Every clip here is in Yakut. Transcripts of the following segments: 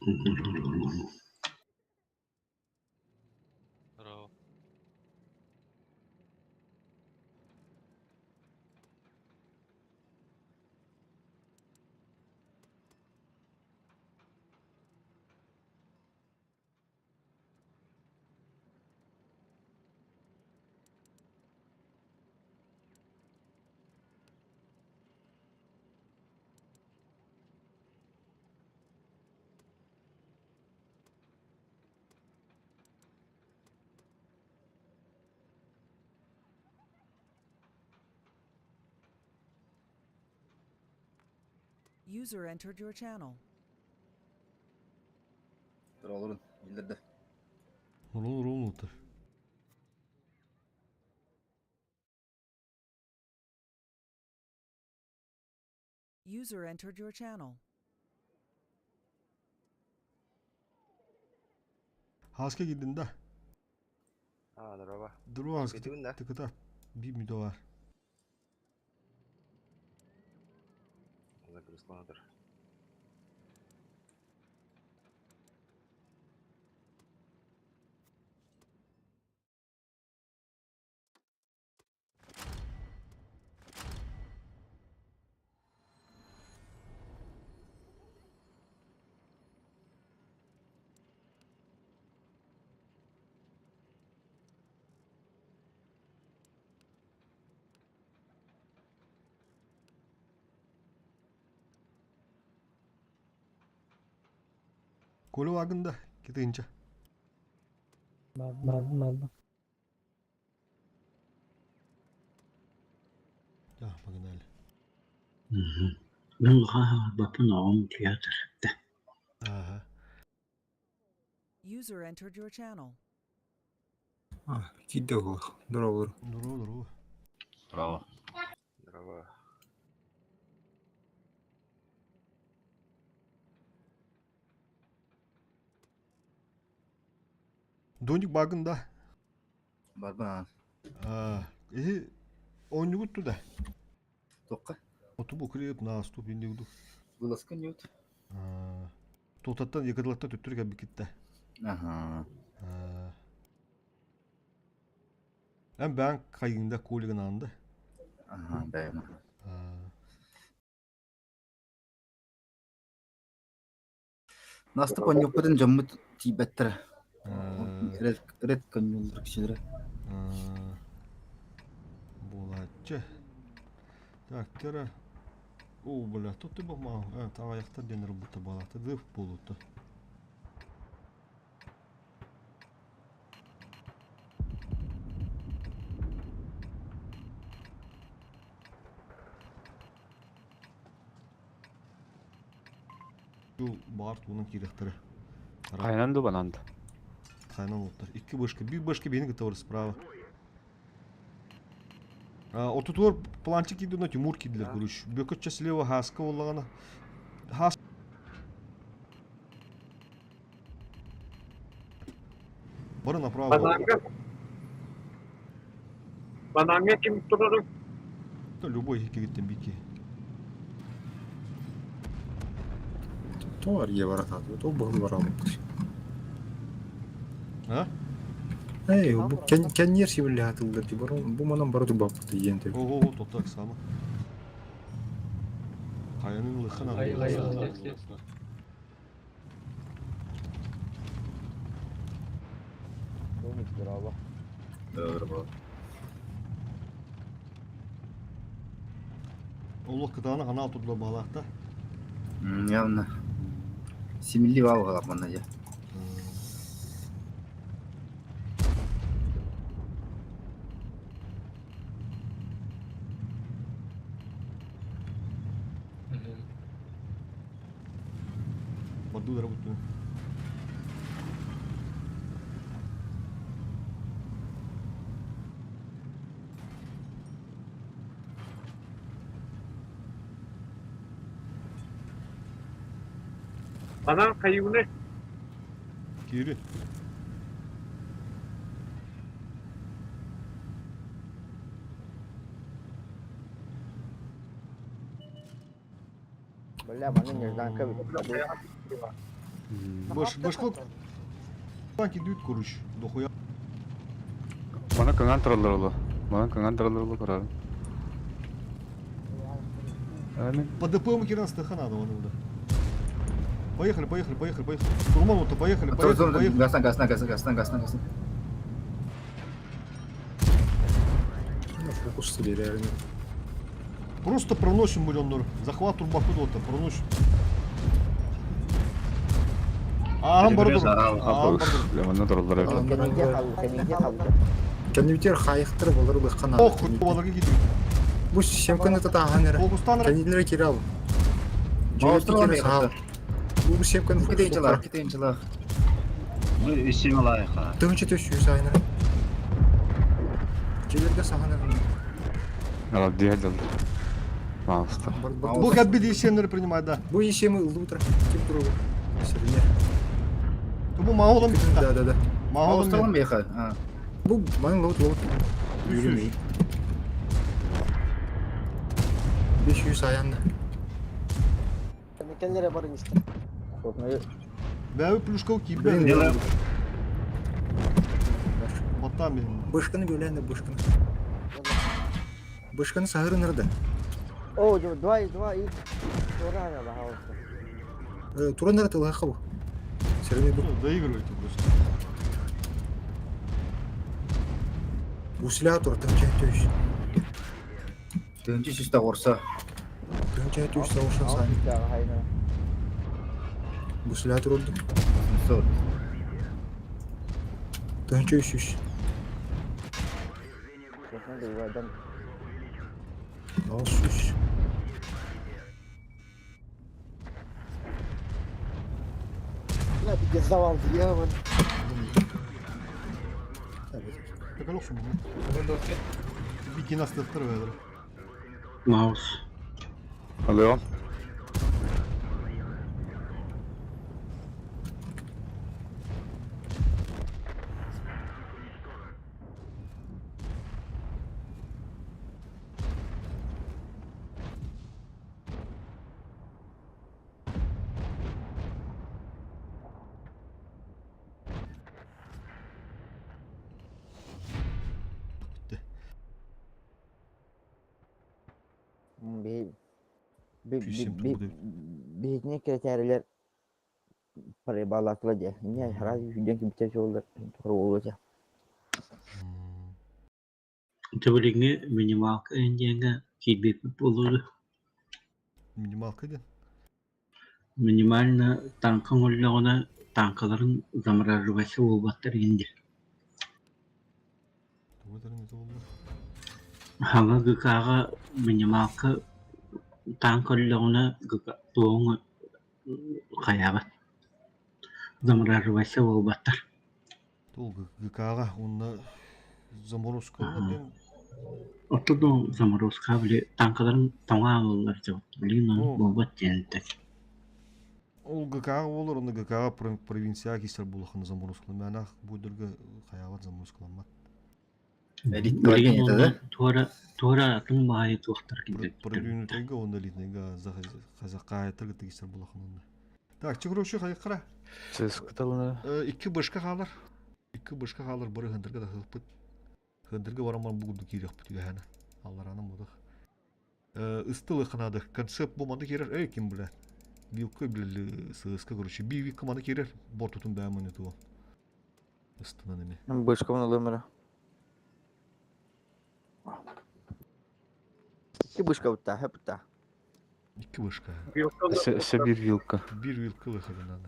Здорово. User entered your channel. Олорун, биллэрдэ. Олорун улутар. User entered your channel. Хаска киирдин да? А, здорово. Здорово, Хаска. Кетигин да? Тыкыта. Биир мүнүүтэ баар. Загрузкаланатыр. Коля вагында китинча. Бар. Да, погнали. Мин улахан баппын оҕом театр да. Ага. User entered your channel. А, киирдэ оҕолор, дорооболор. Здорово, здорово. Браво. Здорово. Доник багында. Барбан. А, эһи оонньугут туда. Тоққа. Оту укреп наступ иннигду. Вылазка ньют. А, Тотаттан якыдлатта төттүргә бикитте. Ага. А. Эн бән кайында колигын анды. Ага, бэйм. А, Наступ онньуппутун дьоммут тиийбэттэрэ. а, Ред ред конньууллар кичилэрэ. а, Булаччы. Так, тера. О, бля, тут ты был мал. А, там аяқтар денер будто балақты. Дыв болуты. Бу бар туының киректері. Хайнан ду бананды. Хайнан оттар. Икки башка, бир башка бени готовы справа. А, ортотугар планчик кийди, но Тимур кийдилер, короче. Бөкөтчө слева Хаска боллагана. Хас Бары направо. Бананга. Бананга ким турары? Да, любой хикигиттен бики. То арье баратаат, то быһыл бараабыт. А? Эй, бу кэнниэр сибиллэхатыллар ди барон, бу манан бары тубаппыт диэн те. Ого, ого, то так само. Хаянын лыхын Домик, здорово. Здорово. Олох кытаана канал тудла балаахта. Явно. Симилли баалгалап манна дьэ. Баду работаю. Банан кайыгыны. Кири. Бля, маны нежданка бит. Башка кидүүт куруш. Дохуя. Мана кыҥаан тураллар оло. Мана кыҥаан тураллар оло көрөрүм. По ДПМ хера стыха надо вон да. Поехали, поехали, поехали, поехали. Штурман, вот поехали, поехали, поехали. Гастан, гастан, гастан, гастан, гастан, гастан. Фокус себе реально. Просто проносим будем, Захват турбаку проносим. Ааһан бара тур. Ааһан бара тур. Манна тураллар эбит. Кэннибитигэр хаайыктар болар ылыахха наада. Ох, баларга киирдим. Бу семканы татаахан эрэ. Фокустан эрэ. Кэннилэрэ киирэ ал. Маустар Дьиэлэр саал. Бу семканы Китейнчилах, китейнчилах. Мы үсүм алайха. Тыһынча төс сүүс айнара. Дьиэлэргэ сахан эрэ. Аладдия дыл. Пожалуйста. Бу кәбби ишенleri принимай, да. Бу ишеми ылды утра. Ким туругу? Сирне. Бу маолом Да, да, да. Маолом. Меха. Бу манын лоут лоут. Yürümeyin. 500 ayandı. Мекенлere барың исте. Бәбі плюшка киіп Блин, бәбі. Баттан мен. Бышканы бөләнде бышканы. Бышканы сахырын ырды. О, два, два, и. Тура пожалуйста. Туран ырды лайқы бу. Сирне бу. Доигрывайте просто. Бусля тур тынча төш. Тынча чисто орса. Тынча төш саушан сан. Бусля турды. 700. Тынча үш. Алыс үш. Бля, бизге завал дьявол. Бикинастыктыр бәдір. Маус. Алло. Биһитини кирэтээрилэр парыбалаатыла дьэ. Инньэ араас үһүйдэн кибитэ суоллар туруолута. Тыбылиҥҥи минималка диэҥҥэ киирбиппит буолуо Минималка диэн? Минимально таҥка оҥоһуллаҕына таҥкаларын замораживайся буолбаттар иһин диэн. Хаҥа ГК-ҕа минималка таҥка өллөҕүнэ туоҕуҥ хайаабат замораживайся буолбаттар. Тул ГК-ҕа уонна заморозкаҕа диэн Оттон заморозка били таҥкаларын тоҥо аалаллар дьэ билигин оннук буолбат диэн этэр. Ол ГК-ҕа буолар, онно ГК-ҕа провинцияҕа киирсэр буоллаххына заморозкалар. Мээнэх буйдарга хайаабат заморозкаламмат. Билигин онно туора туора атын баайы туохтар киллэрбиттэр. Продвинутыйга уонна элитныйга казакаайтарга тигисэр буоллаххына онно. Так, чукуручу хайыккара. Сыскыталына. Икки бышка хаалар. Икки бышка хаалар бары хындырга да хылпыт. Хындырга бараман бугунду киириэхпит үгэһэна. Алларааны мудах. Ыстыл ыханады. Концепт бу маны киирэр. Эй, ким бля. Вилка бля сыска, короче. Би вилка маны киирэр. Бортутун бээмэни туо. Ыстынан эми. Бышкабын ылымыра. Икки бышка бутта, хэпта. Икки бышка. Өссө биир вилка. Биир вилка лыхыгынан.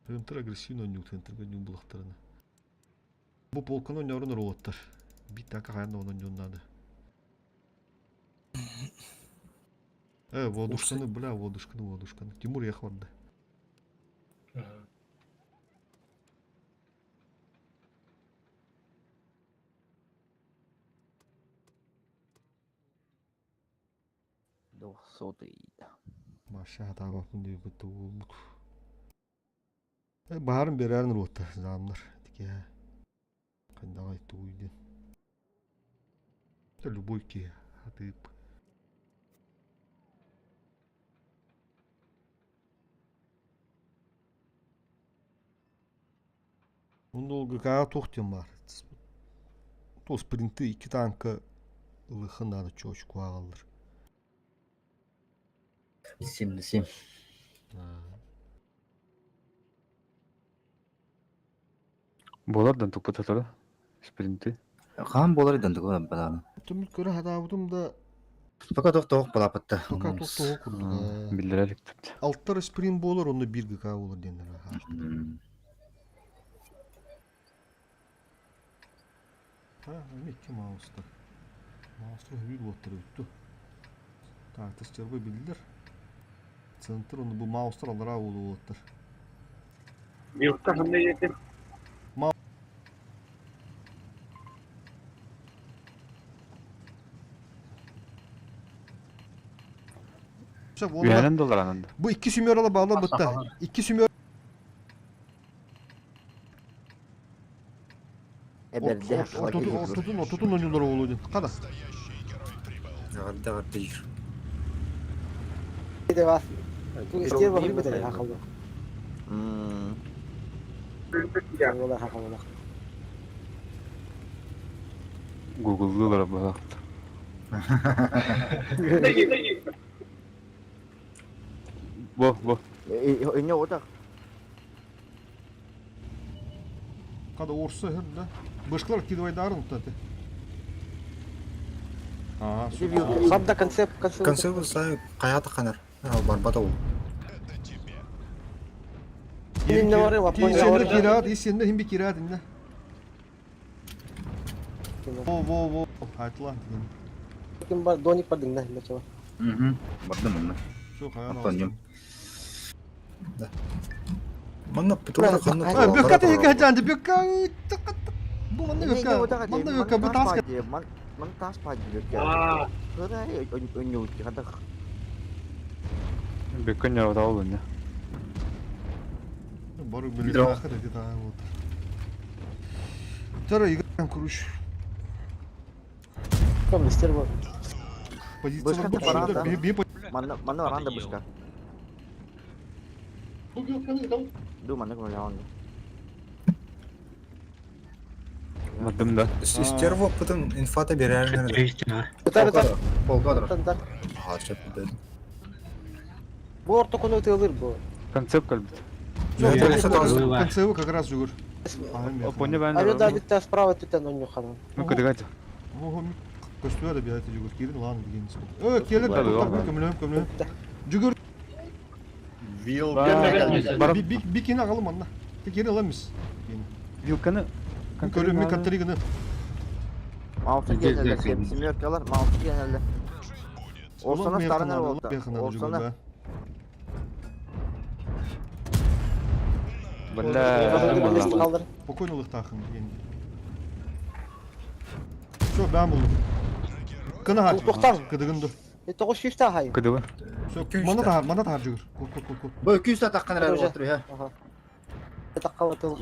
Тынтыр агрессивно ойнуур, тынтырга ойнуур булахтарына. Бу полканы ойноорун уруоттар. Биир така хайан да ойнуон наада. Э, водушканы, бля, водушканы, водушканы. Тимур ехал барда. Двухсотый. Маша хатаабаппын диэбит буолбут. Э, баһарын берәрин уруоттар, заамнар. Тике хайдаҕай тугуй диэн. Это любой киһи хатыып. Онно ол ГК туох диэн баар. Туос спринты икки танка ылыхын наада чуочку ааҕаллар. Сим сим. Буолар да туппутатара спринты. Хаан буолар идан тугу балааны. Түмүк көрө хатаабытым да Пока тох тоох балаапатта. пока туох тоҕо курдук. Биллэрэ иликтэр. Алтар спринт буолар, онно биир ГК буолар диэннэр Ha, икки маустар. Маустар үһү уоттар үттү. Так, тысчарба биллэр. Центр оны бу маустар аллараа уолу уоттар. Вилка ханна етин? Үһэнэн доллар ананда. Бу икки сүмөр ала баалар бытта. Икки сүмөр Эбэрдэ Ортотун, ортотун ойнулар оҕолу дин. Қада. Аҕырда аҕырда иир. Гугллуулар баалар. Бо, бо. Инне отак. Қада орса хырда. Бышкалар кидывайдарын таты. Аа, Хабда концепт концепт. Консервы сай каята канар. Барбата ол. Сенде кираат, и сенде хим би кираат инне. Во, во, во, айтылан деген. Ким бар доник бар дигнә хилла чаба. Мгм. Бардым онна. Все, каян Антониум. Манна птура ханна. Бөкка тиге жанды, бөкка. Бу манна бөкка. Манна бөкка бу таска. Ман тас па бөкка. Кыра өнү хата. Бөккөн ярата ол инне. Бару биле ахыр эти та вот. Второй игра куруш. Кем мистер бар. Позиция би би Манна манна аранда бышка. Ду манна көмөлө Бардым да. Стерво потом инфата берәрнер. Тар Полкадр. тар. Ха, чеп дедим. Бу орто кону тыылыр бу. Концепт калбит. Концевы как раз жүгір. Опоне бән. Али да битте справа түтен оню ханан. Ну кыдыгать. Ого, көстүә да бият жүгір. Кирин лан деген. Э, келер көмлөм көмлөм. Жүгір. Вилка. Би би кин агалым анна. Текери аламыз. Вилканы Көрөм ми контригini. Маусы келелер, семеркалар маусы келелер. Орсана старына болду. Орсана. Бля. Спокойно лыхтахын енді. Все, бәм булды. Кына Тоқтар. Кыдыгынды. Тоғыз шифта хай. Кыдыбы. Все, мана тахар, мана тахар жүгір. Кол, кол, кол, кол. Бу 200 таққан әрі отыр, ха. Таққа отыл.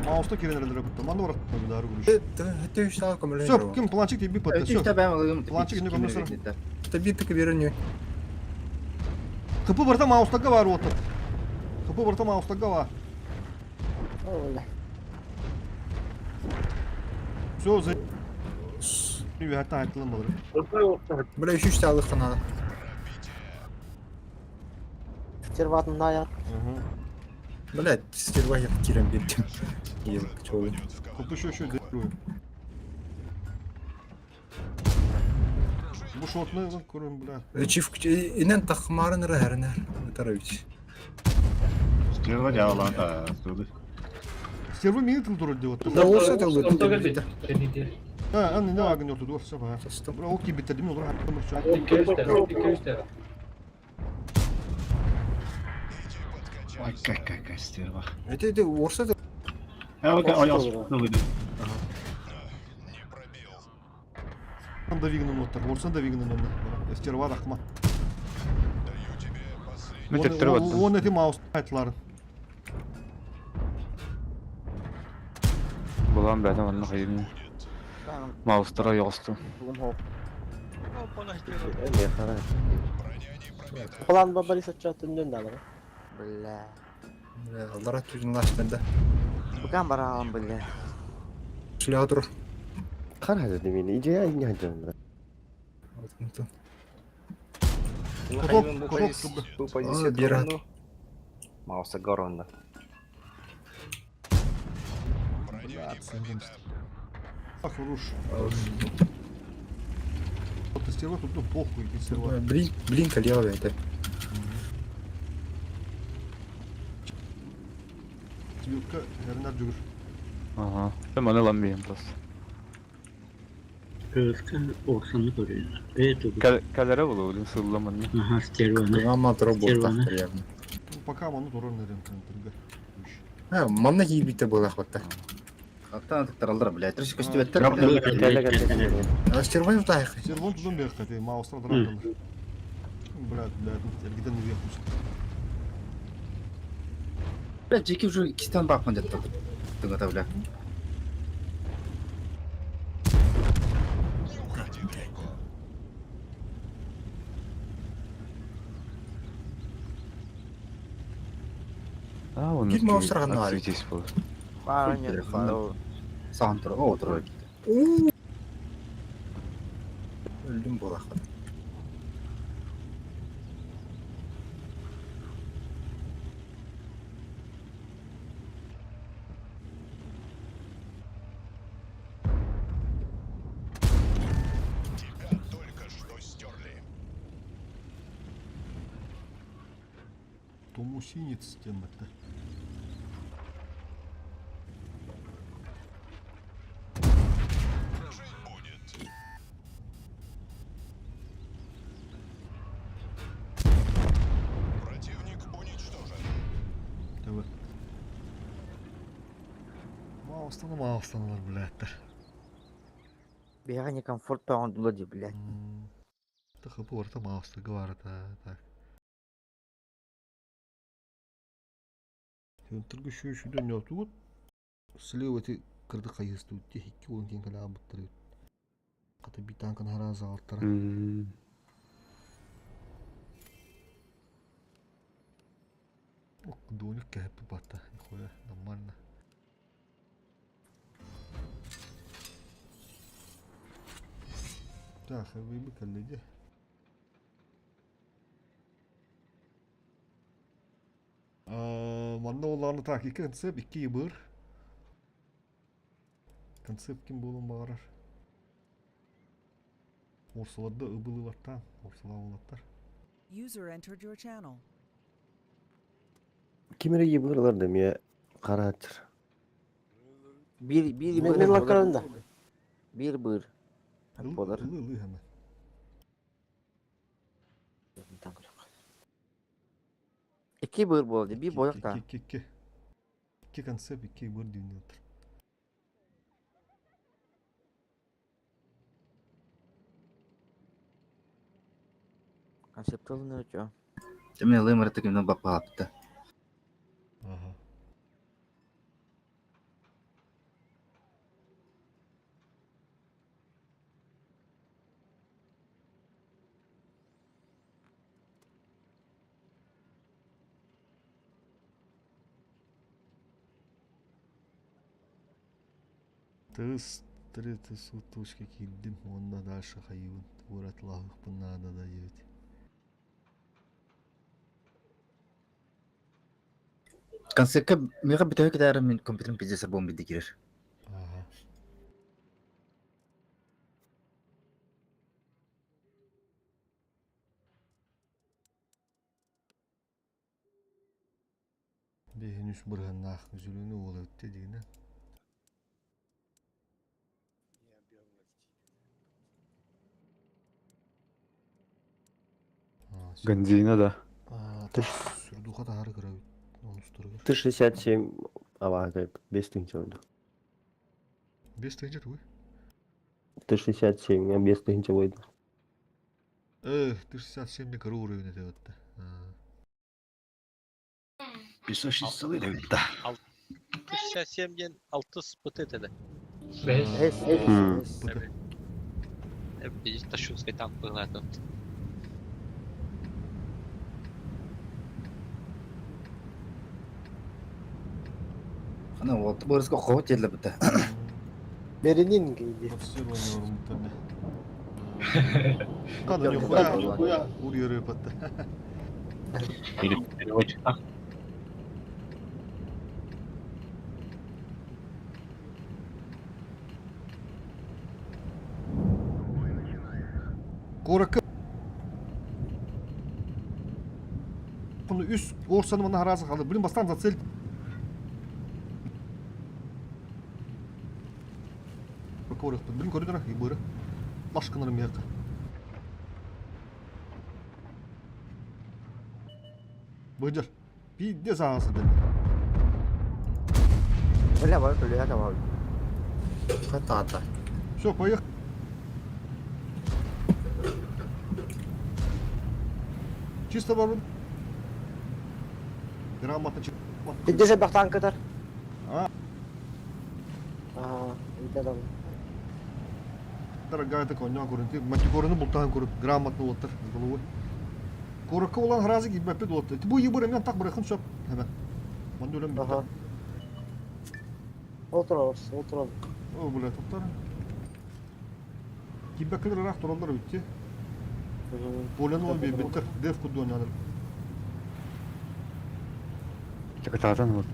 Мауста керенерлер бітті. Мана барат дары күрүш. Хөтө үш таа көмөлө. Все, ким планчик тебе бітті. 200 та бәм алыгым. Планчик не көмөлө. Таби пик береню. Кыпы барта маустага бар отыр. Кыпы барта маустага бар. Все, за... Hatta айтылым болыр. Бля, үш үш таалык канада. Стерватын на Бля, стерва я кирем бирдим. Ел, чоğlu. Кыпы еще еще дерую. Бу шотны көрөм, бля. Чиф инен тахмарын рахарнар. Таравич. Стерва жаалан та, студы. Стерва мини тыл туру деп отыр. Да olsa da olur. Ha, anne ne agın yoktu dur sabah. Bura ok gibi bitirdim olur. Ой, какая стерва. Это это орса да. А, окей, ой, ой, Да вигнен оттар, орсан да вигнен онда. Стерва рахма. Мен теттер баттым. Он эти маус айтларын. Булан бәдем онны хайын. Маустара йогосту. План бабарис отча түндөн далыр. Бля. Аллара түзүн лаштында. Букан бараалан бile. Шляга тур. Хар хазы мени идея не хадым. Куток, куток тубда. А, бира. Мауса горонда. Блядь, сангенст. А, хорош. Вот стерва тут, ну похуй, иди стерва. Блин, блин, калева это. Тибютка, Эрнар жүгір. Ага. Мен маны ламбейм просто. Кыргызка орсаны көрүнөр. Э тугу. Калера болу, үлін сылламан. Аха, стерваны. Кыгама тура Стерваны. буолтахтар явно. Ну, пока ману туран нерем центрга. А, манна киирбитте буолах батта. Аттан атыктаралдар, блядь. Трыш көстүбэттер. А стерван утайык. Сервон тузун бер кати, маустар дранталар. Блядь, блядь, эргиден не вехмус. Блядь, жеке уже кистан бакман деп тұрды. Тыңғата, бля. А, он. Бир маустар гана бар. Здесь был. Баар Саған тұр, о, тұр. Өлдүм буолах батта. Тумусинец теммәтті. Тәуір. Маустаны маустанылар, блядь. Бега некомфорт ондула ди, блядь. Тахы порта мауста говорит, так. Төнтүргү шүү шүдөн нөтүгүт. Слева ти кырды кайысту ти хикки он кен кала буттыры. Ката битанкан хараза алттара. Доник кәһәп батта. Нихуя, нормально. Так, вы коллеги. Манна оларны так, iki концепт, iki ыбыр. Концепт ким болун бағарар. Орсаларда ыбылы баттан, орсала олаттар. User entered your channel. Кимере ебырлар да ме каратыр. Bir bir Мен быр. мен лакарында. Bir быр. Болар. Ылы ылы hemen. İki быр болды. Bir бояк та. İki iki iki. İki концепт, iki ыбыр дүйін отыр. Концепт алыныр өтө. Мен лымыр тігімнен бап қалапты. Ага. Тыс, три тысу тушки киддим, онна дальше хайвын. Урат лахых надо да девять. Концертке мега бітөй кетәрі мен компьютерім пиздесір болым бітті керер. Ага. Бехин үс бұрғаннақ үзіліні ол өтті дейіні. Гандина, да. Сүрдуға да ары кірі оны ұстырғыр. Ты 67 ава, без тысячи ойду. Бес тенге туй. Ты 67, я без тысячи ойду. Эх, ты 67 не көрі уровень өте өтті. 560 да. 67-ден 6 ПТ теді. Эс, эс, эс. Тащунской танк был этот. Аны вот бырыска хоо теле быта. Беринин гейди. Када нихуя курьеры патта. Переводчик. Куоракка үс орсаны мана харазы қалды. Блин, бастан за цель. Блин, коридора и быры. Лашканыр мияққа. Быдыр. Пиздец ағасы деді. Бля, бар, бля, давай. Хата-ата. Все, поехали. Чисто бару. Грамотно. Бидде бахтан катар. А. Аа, иде дам. Дорогая такой, не көрін. Мантикорыны бұлтаған көрін. Грамотно олаттыр. С головой. Коракка olan разы gibi бәпе долатты. Бу ебір мен так бырахын сөп. Hemen. Мандөлем бітті. Аха. Отырабыз, отырабыз. О, бля, тоқтар. Кибәкілер рақ туралар өтті. Поляны он беттер. Дев куду ойнадыр. Кытаатан вот.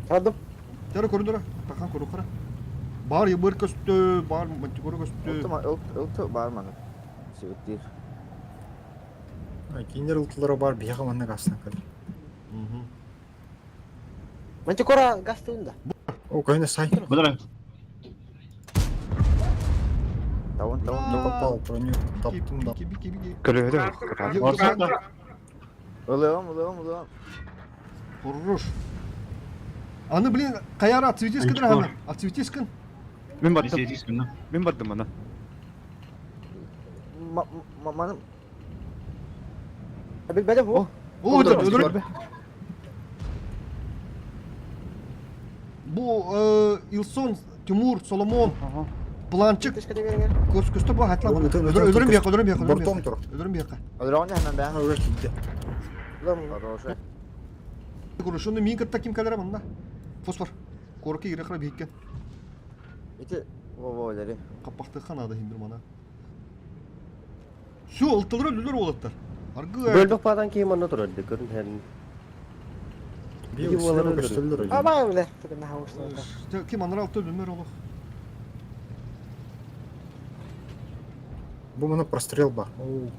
Тардым. Тәрі көріндір, тақан көрі қара. Бар ебір көсті, бар мантикора көсті. Ылты бар маны. Себеттер. Киндер ылтылары бар, бияға манна гасына кір. Мантикора газ тыында. О, көйне сай. Бұдыр. Тавын, тавын. Не попал, броню таптым да. Көлөһөдө. Ылығым, ылығым, ылығым. Хорош. Аны, блин, каяра отцветискін аны. Отцветискін. Мин бардым. Мин бардым ана. Маным. Билбедим бу. О, өлдүр. Бу Илсон, Тимур, Соломон, Планчик. Көс көстө бу хатла. Өлөрүм бияка, өлөрүм бияка. Бортом тур. Өлөрүм бияка. Өлөрүм hemen бә. Өлөр кийди. Хорошо. Шуны мин кытта ким калера мында. Фосфор. Корки ире кыра бийиккен. Ити во во. Капакты ханада химбир мана. Все, ылтылыр өлүлөр болаттар. Аргы. Бөлбек падан кийим онно турар ди көрүн хән. А бай биле. Тыгын хаушлар. Ким анар алты өлүмөр олох. Бу мына прострел бар. О,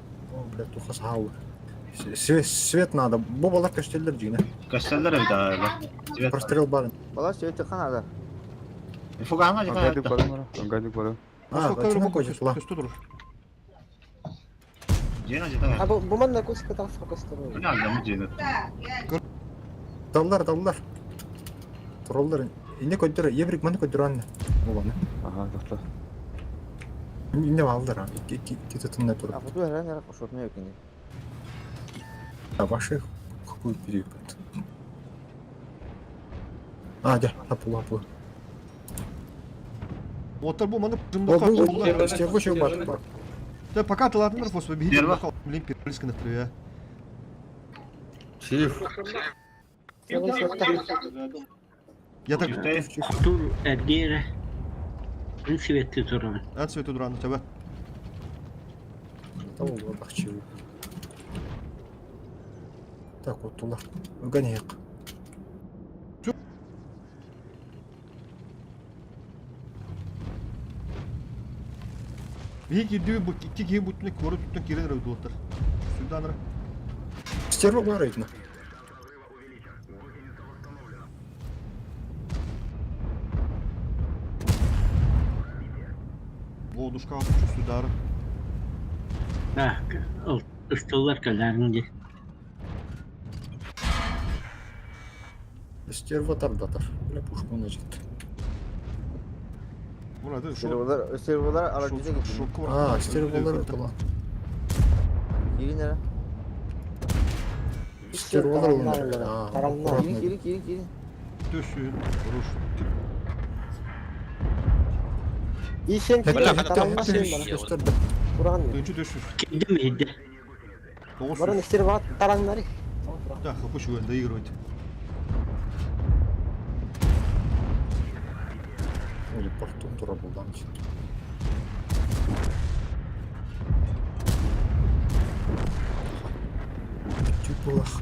бля, туха сау. Свет надо. Бу балар көстөллөр жигине. Көстөллөр эбит. Прострел бар. Бала свет канада. Фугана жана. Ангайдык барым. Ангайдык барым. А, качына кожутла. Көстө турur. Жена жета. А бу бу манна көс катас көстөр. Мына алдым жена. Даллар, даллар. Тураллар. Инне көддөр, ебрик маны көддөр анна. Боланы. Ага, тохто. Инне алдар. Ики ики тытында туруп. А футу herhalde nerede koşutmuyor ki. А ваши какой период? А, да, апу, апу. Оттар бу маны О, бу, стерву чего бар, бар. Да пока ты ладно, фосфор беги. Блин, перелискин я. Чиф. Я так. Тур эргere. Эн светти туран. Эн светти туран, тебе. Того бахчы. Так, вот тула. Гоняк. Биги кирдиби бу икки киһи буттуна куора туттан кирен эрэ дуоттар. Сюданра. Стерва бар этна. Лодушка сюдары. Да, ыстыллар каларынды. Стерва тардатар. Бля, пушку значит. Мурат, Сервалар, сервалар aracı gitti. А, стервалар тула. Girin nere? Стервалар олар. Girin, girin, girin, girin. Төшün, хорош. И7 Бля, таранна син бара. Көстөр да. Туран. 1400. Кирдим иһирдэ. 900. Баран истер бар тараннары. Да, хапыш уен доигрывать. Или портун тура булдан. Чуть булах.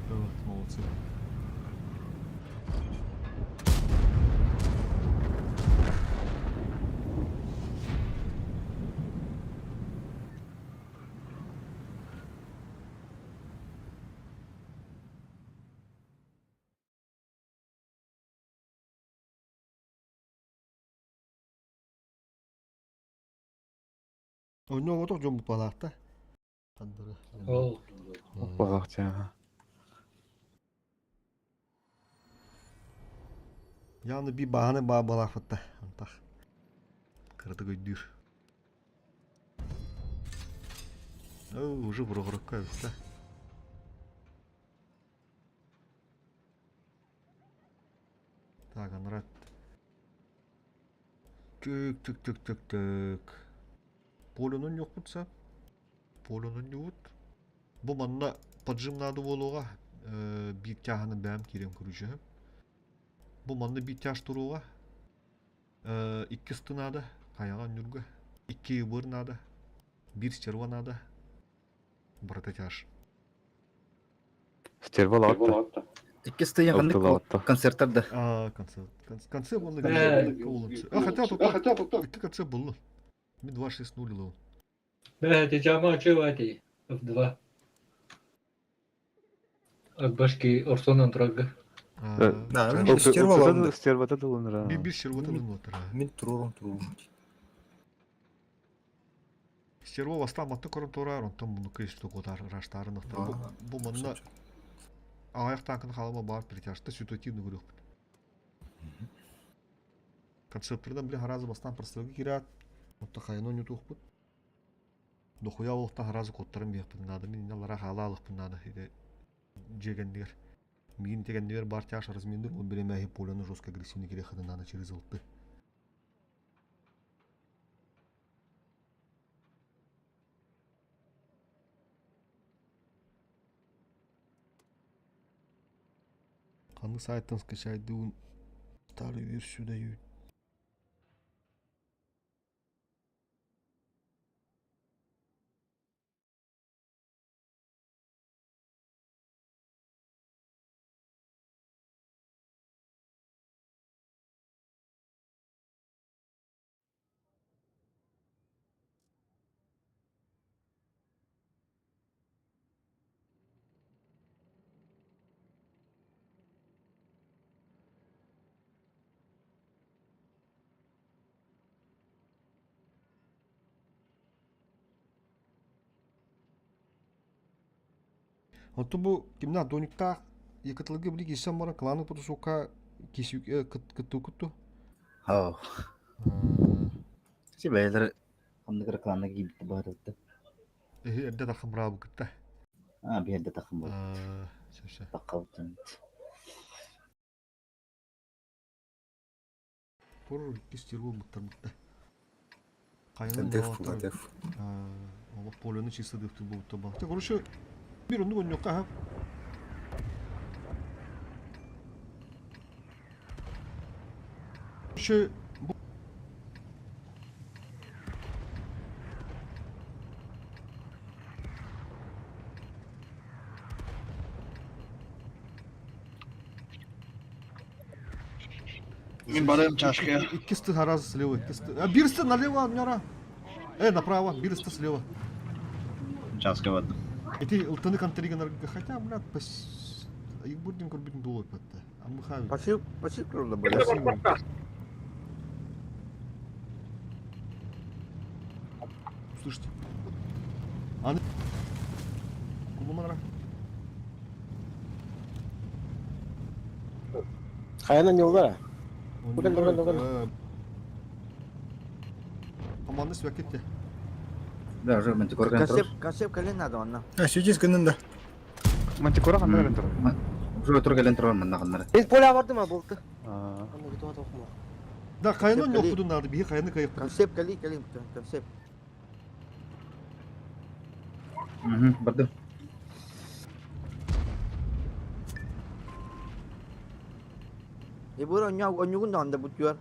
Вот, молодцы. Онно отох дьон бупалаахта. Хандыры. Ол. Балахча. Яны би баһаны баа балаахпытта. Антах. Кыратык өйдүүр. Оо, уже бұрғырыққа өтті. Так, анрат. Түк, түк, түк, түк, түк. Полюнун ёкпутса. Полюнун юут. Бу манна поджим надо болуға. Бир тяханы бәм кирем көрүчү. Бу манна бир тяж туруға. Икки сты надо. Каяга нүргө. Икки ыбыр надо. Бир стерва надо. Барата тяж. Стерва лаатта. Икки стоян Алтылы ханнык атта. концерттар да. А, концерт. Концерт он Э. А, хотя тут, икки концерт был. Ми 2-6-0 был. Бля, ты жама чувати. F2. Акбашки Орсонан трага. Да, мен стерва алам. Стерва да Би бир стерва да отыр. Мен турурум турурум. Стерва бастан матты көрін турар, онтон буну кыш тугутар раштарын охтар. Бу манна аяк танкын халыма бар притяжты ситуативно көрөк. Концептордан биле харазы бастан прострелге кират. Отта хайно не тухпут. Дохуя олықта харазы коттарын бияқпын надо. Мен алара хала алықпын надо. Жегендер. Мин дегендер бар тяж разминдер, он бере мәхи поляны жестко агрессивный керек надо через ЛТ. Қанды сайттан скачать старую версию дают. Онтон бу кимна дониктаах якытылга били кисэн баран кланы потусука кисүк кыттуу кутту. Хау. Си бәйлер ханнык реклама кийбит баарытты. Эһи эрдэ тахым браабы кытта. А, биэрдэ тахым бол. Сөпсө. Таққабытын. Тур икки стервол буттар бутта. Кайнын Деф, деф. Олох поляны чисто дефтер болуп ба. Те короче бир онду коньокка ха. Короче, бу Мин барым чашка. Икки сты харазы слева, икки сты. А бир сты налево, мяра. Направо, бир сты слева. Чашка бардым. Эти ылтыны контриган хотя, блядь, пос... Их будем курбить долой патта. А мы хави. Пасив, пасив кровно были. Слушайте. Аны... Кулуманра. Хайна не удара. Бүгін, бүгін, бүгін. Команда свекетте. Да, уже мантикор кэлэн турар. Концепт, концепт кэлин надо онно. А, сидис гыннын да. Мантикора ханна кэлэн турар? Уже тур кэлэн турар манна ханнары. Мен поля бардым а болты. Аа. Аны күтіп атып Да, хайны Концепт не кали. okudun надо, биһи хайны кайыппыт. Концепт кали, кали, концепт. Мгм, бардым. E bu онньугун да онда бутуар.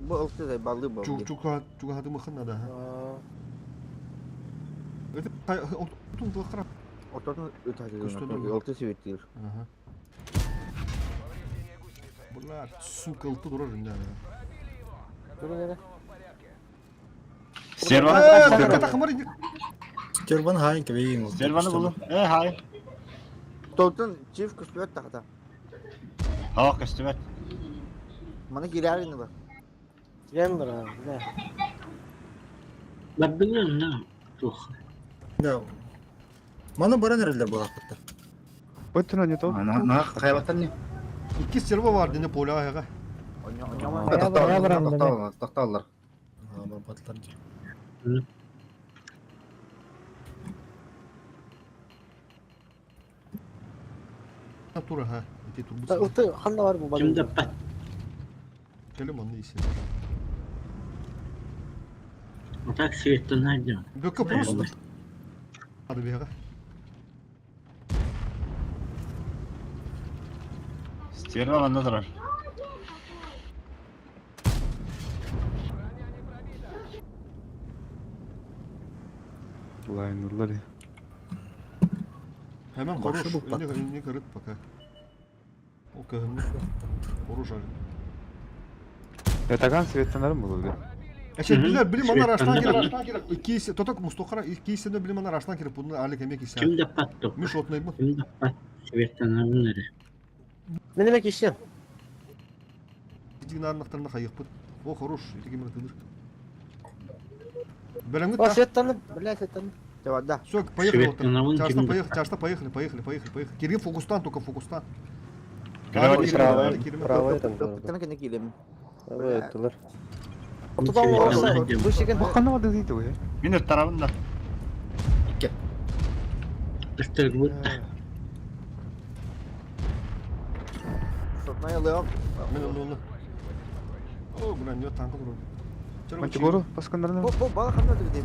Бу ылсы да балы бу. Чуга чуга хадымы надо. Это отун тылхара. Ортотун Көстөнөр. өтәдер. Ылты себеттир. Ага. Бұлар, сука, ылты дурар инде. Стерваны Э, ката хамар инде. Стерван хайын кебейин. Стерваны булу. Э, хай. Толтун чиф көстүбөт тахта. Хава көстүбөт. Мана кирәрин бар. Кирен бар а, бля. Бардыгы на тух. Да. Маны баран эрелер була кытта. Өттүн не то. На хайбаттан не? Икки стерва бар дине поля аяга. Тоқталалар, тоқталалар, тоқталалар. А, барбатлар ди. Тура ха. Ити турбут. Ылты ханда бар бу Ким балы. да пат. Келем анны исе. А так света найдем. Бөккө просто. Ады бега. Стерва манна турар. Лайнерлар. Hemen Башы хорош. бұл пат. Инне инне кырыт пока. Ол көһүннү. Хорош али. Ятаган светтенерим булу. Эше билер билим ана раштан Светтенер. керек. Икки тоток мустохара икки сене билим ана раштан керек. Буну али кеме кисе. Ким да пат тух. Миш отнайбы. Ким да пат. Света Не демек ишем? Динарнактарына хайыкпыт. О хорош, ити кемер тыдыр. Белеңгит О, светтанып, бля, светтанып. Да. Все, поехали. вот Светтенер, вон Чашта ким да поехали, чашта поехали, поехали, поехали, поехали. Кирилл фокустан, только фокустан. Кирилл, Правая, Кирилл. правая там. Тана кene килем. Правая өттүлөр. Отудан Светтенер. орса, бу шеген. Бу ханна барды дейт ой. Мин өттарабын да. Ыстыр бутта. Сотнай лео. Мен onu onu. О, бuna не танк vurur. Мантикору баскандарына. Бу бу бала ханна дигди.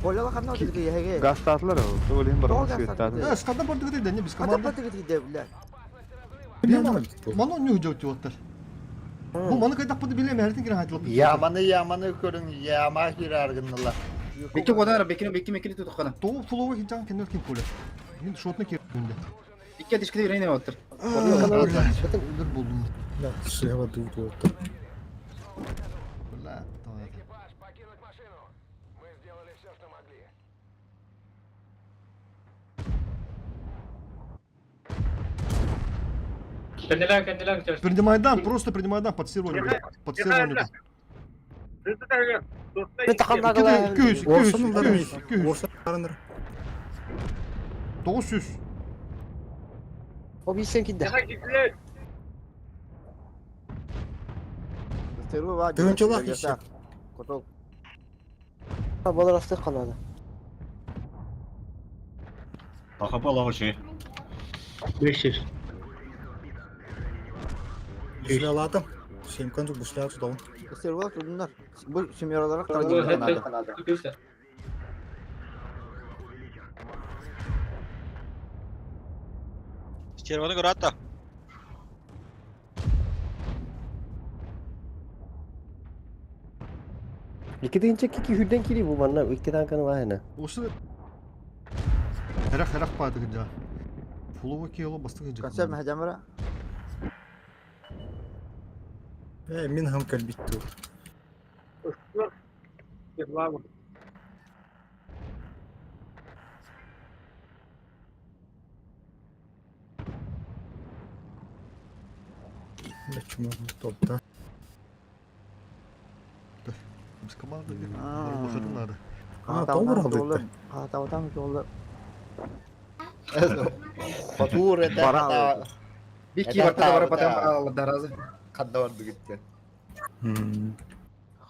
Поляла ханна дигди яге. Газ таатылар. Тоолин бар Тоол газ свет таатылар. таатылар. Э, сканда бар дигди, не без Хата команды. пат дигди бля. Мано не жауып дип Бу маны кайдак буду билем, хәртин кирәк айтылып. Яманы яманы көрүң, яма кираргыннылар. Бекки коданар, бекки бекки мекки тутукана. Тоғыз фуловы хинчан кенер ким поле. Мин шотны киргүндә. Икки дишкеде бирейне оттыр. Үлер булдым. Да, слева дуут болду. Бля, давай. Кенделер, кенделер, чашта. Принимайдан, просто принимайдан под сервер. Под сервер. Мен таханнагыла. 200, 200, Орсанылар. 200, 200. Орсанылар. 900. О, бисен кидде. Стерва бар. Тыгынчылак иши. Котол. Балар асты канады. Бакып алабы Бешир. Буслялатым. Семкан жок бусля тутабын. Стерва тудундар. Бу семьяларга Бу караган хәтта надо. 200. Стерваны көрі Икки дегенче кики хүрден кири бу манна икки танканы бар Осы Хәрәк хәрәк па дигән. Фуловы киело бастыгы жа. Концепт мәһәҗәмәра. Э, мин хам калбитту. Бля, чума топта. Без команда бир. Надо. А, тоғыр алды. Хатавтан жолы. Фатур это Бара. Бекки барта бар потом алла даразы. Кадда барды гитте.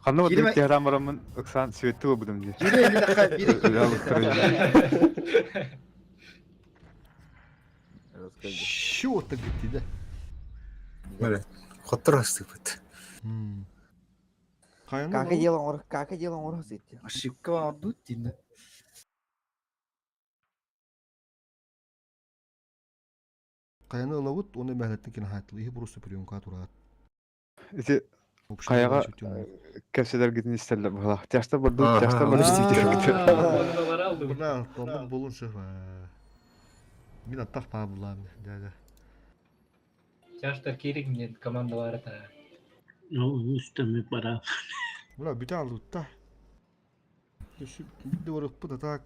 Ханна Киирим- бардыгыт тиһэрэн бараммын ыксаан сүөттү буолбутум дии. Биири эмиэхэ биири Өлө алыктырын. Расскажи. Чего так идти, да? Бля, Хоттор астыпыт. Хайаны Кака лабыт? дело оҥор, кака дело оҥоро сытти. Ошибка оҥордут диэн. Хайаны ылабыт, уонна бэһэлэттэн кини хаайтыл. Иһи просто приемка тураат. Ити хайаҕа кэпсэтэргитин истэллэр быһалаах. Тяжта бардыбыт, Аха. тяжта бардыбыт диэбит. Бля, тоннук булун сөп. Мин аттах паа булаам дядя. Тяжтар киирик диэн командалар это. Ну, үстөмү бара. Бля, бүтэ алытта. Биир барыппыт а так.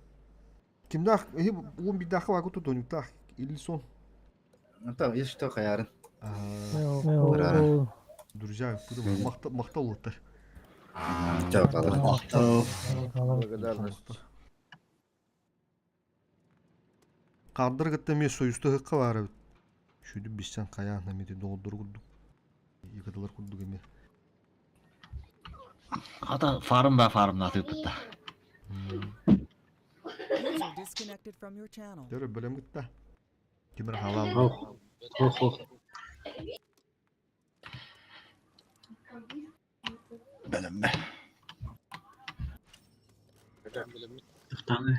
Кимдаах эһи уон биирдаахха бааку тутуонуктаах или сон. Там, если что, хаярын. Друзья, махтал улуттар. Благодарность. Каардыр кытта эмиэ союзта ыһыкка баар эбит. Шүдү биссен хайаан эмити доҕордору курдук. Икатылар курдук эмиэ. Хата фарм ба фармнатыппыта. User disconnected from your channel. Дөрө бөлөм кытта. Тимир халал. Хох, хох. Бэлэммэ. Тахтаны.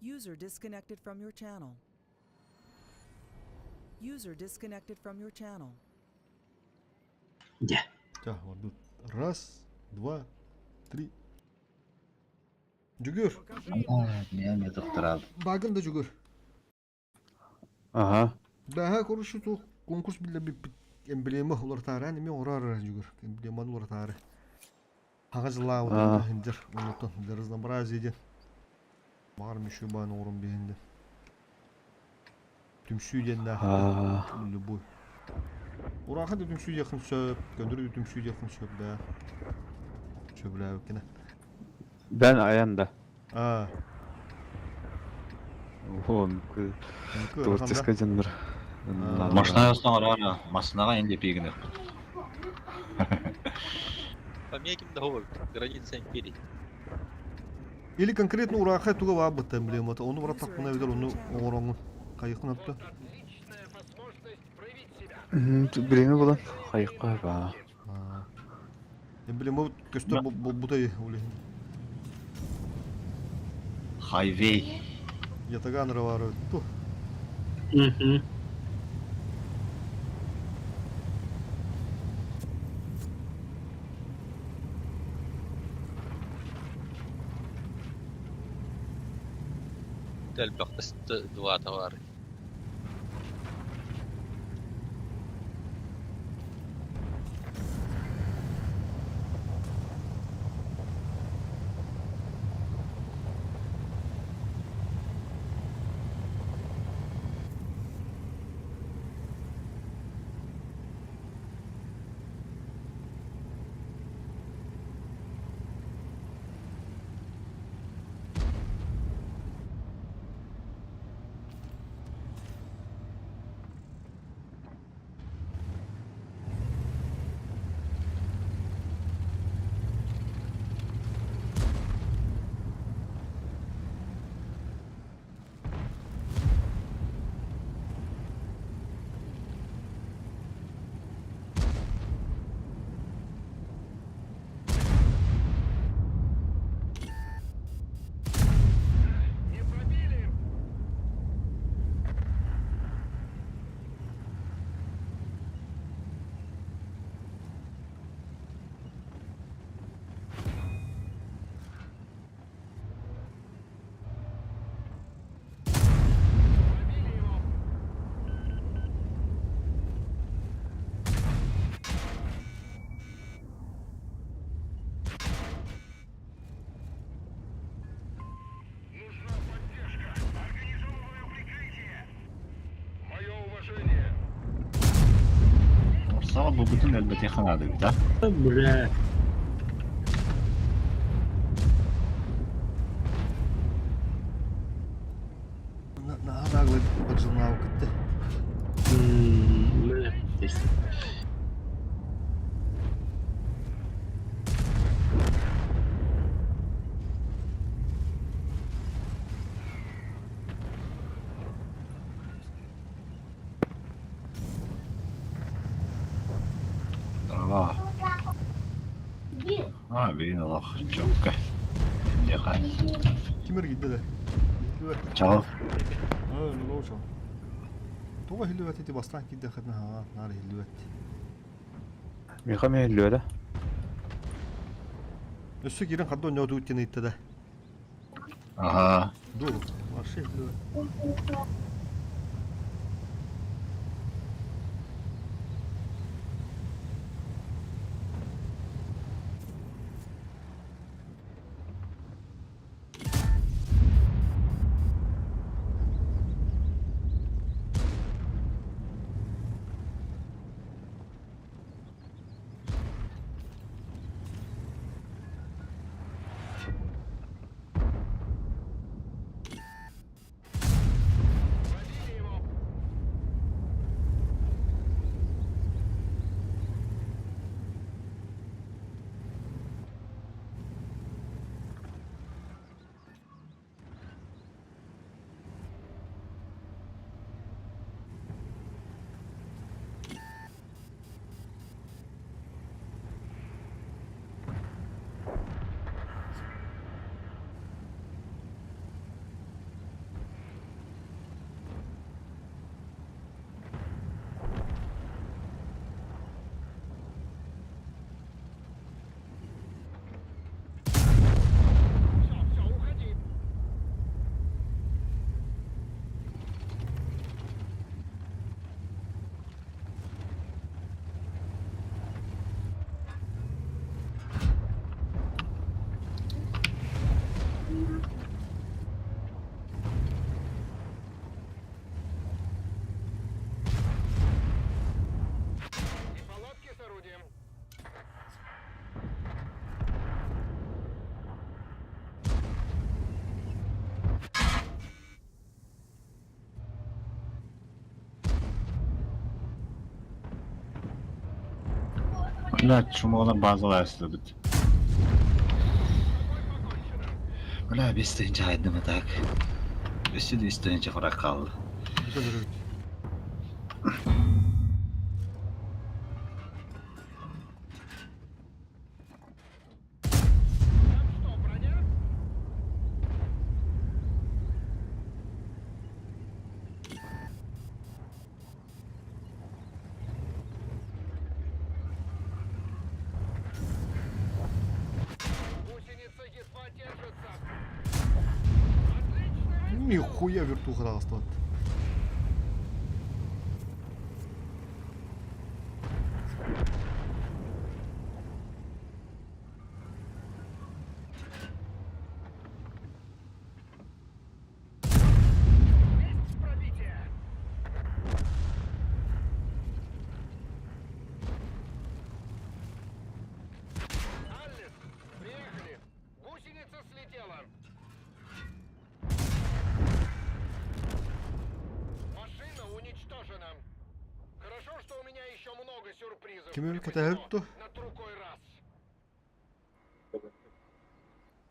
User disconnected from your channel. User disconnected from your channel. Дьэ. Ча, ордут. Раз, два, три. Жүгүр. Мен тоқтырал. Багын да жүгүр. Аха. Бэһэ короче туох конкурс биллэрбиппит эмблема уларытаары эмиэ оҥорор жүгүр. Эмблеманы уларытаары. Хаҥа дьыллаабыт иһиндер оннуттан для разнообразия диэн. Баҕар мүшү баан оҥорон биһиндин. Түмсүү диэннээх любой. Ураахан да түмсүү диэххин сөп, көннөрү да түмсүү диэххин сөп да. Сөбүлээбиккинэ. Ben аян да. Аа, Оон творческая жанр. Машина оҥорор, массынаҕа инде пиигин Помегим договор, граница империи. Или конкретно урааха туга баабыт эмблемата, ону барат тахпына эбэтэр ону оҥороҥҥун. Хайыххын өптө. Время было. Хайыкка ба. Эмблема көстөр бутай улиһин. Хайвей. Ятаган равары ту. Мгм. Элбэх два товары. Саҕа бу бүтүн өлбөтүй ханады да? Бля. Наһаа баджылнаабы кытты. Бля. бүгүн олох чөккө. Диэхэ. Ким эргийдэ да? Иһиллибэт. Чаҕыл. Аа, лоу чаҕыл. Тоҕо иһиллибэт ити бастаан киирдэххитинэ хаҥаат наар иһиллибэт. Миха миһиллүөдэ. Өссө киирэн хардо оонньооту диэн ыйытта да. Аһаа. Ду, вообще иһиллибэт. Бля, чумалар базалар сылдьыбыт. Бля, 5 тыһыынча хайдым так. Өссө да 3 тыһыынча фраг хаалла. Бүтэн эрэбит. Нихуя вертуха таҕыстыбат. Кими кэтэһэр ту?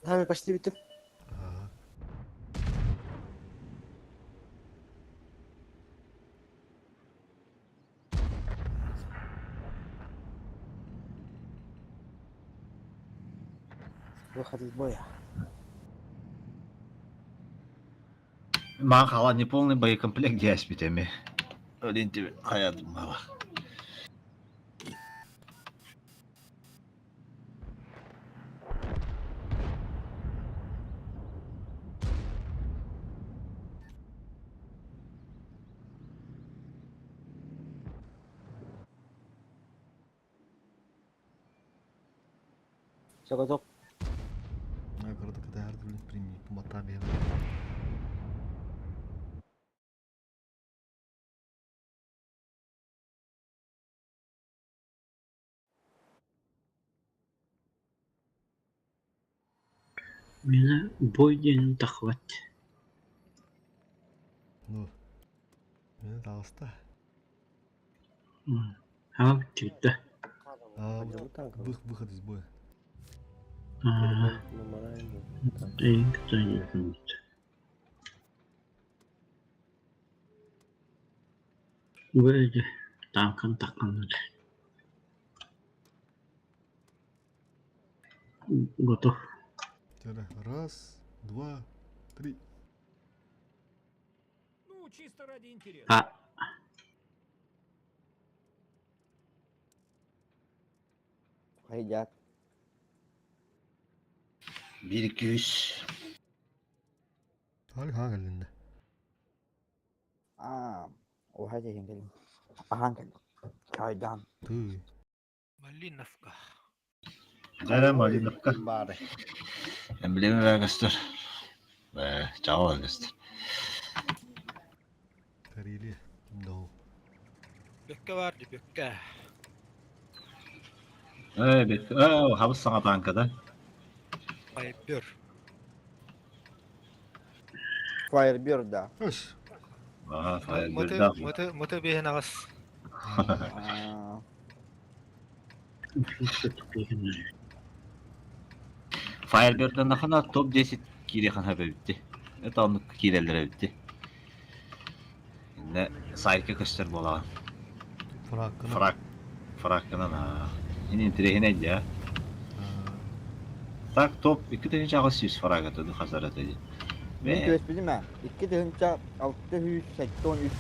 Хами почти бүтүм. Аа. Выход из боя. Маған қала неполный боекомплект диэспит эми. Өлін тебе хаядым мала. Чоготок. Аа, кырды кэтэһэр блин, прими матаа биһэн. Мина бой диэн таххыбат. Ну. Мени таҕыста. Хаҥа бүттүбүт да. Аа, выход из боя. Аа, эйин кытта Вроде танкын такканнар. Готов. Раз, два, три. А. Хайдат. 1 200. Хали хаан кэллиннэ. Аа, уһа дьиһин кэлин. Ахан кэлин. Чайдан. Тыы. Малиновка. Дара Малиновка. Баары. Эмблема көстөр. Э, чао көстөр. Карелия. Ким да ол. Бөккө бар ди бөккө. Э, бек. Э, хабыс саҥа танка да. Айбер. Firebird да. Өс. Ага, Мыты Firebird. мыты мыты бэһин аҕыс. Аа, Firebird нахана топ-10 киириэхэн хэбэбитти. Это оннук киирэллэр эбитти. Инне сайка көстөр буолаҕын. Фраккына. Фрак. Фраккынан аа. Ини интириэһинэй дии. Так топ 2800 фраг атыды хазар аты. Мин түбэспитим ээ. 2673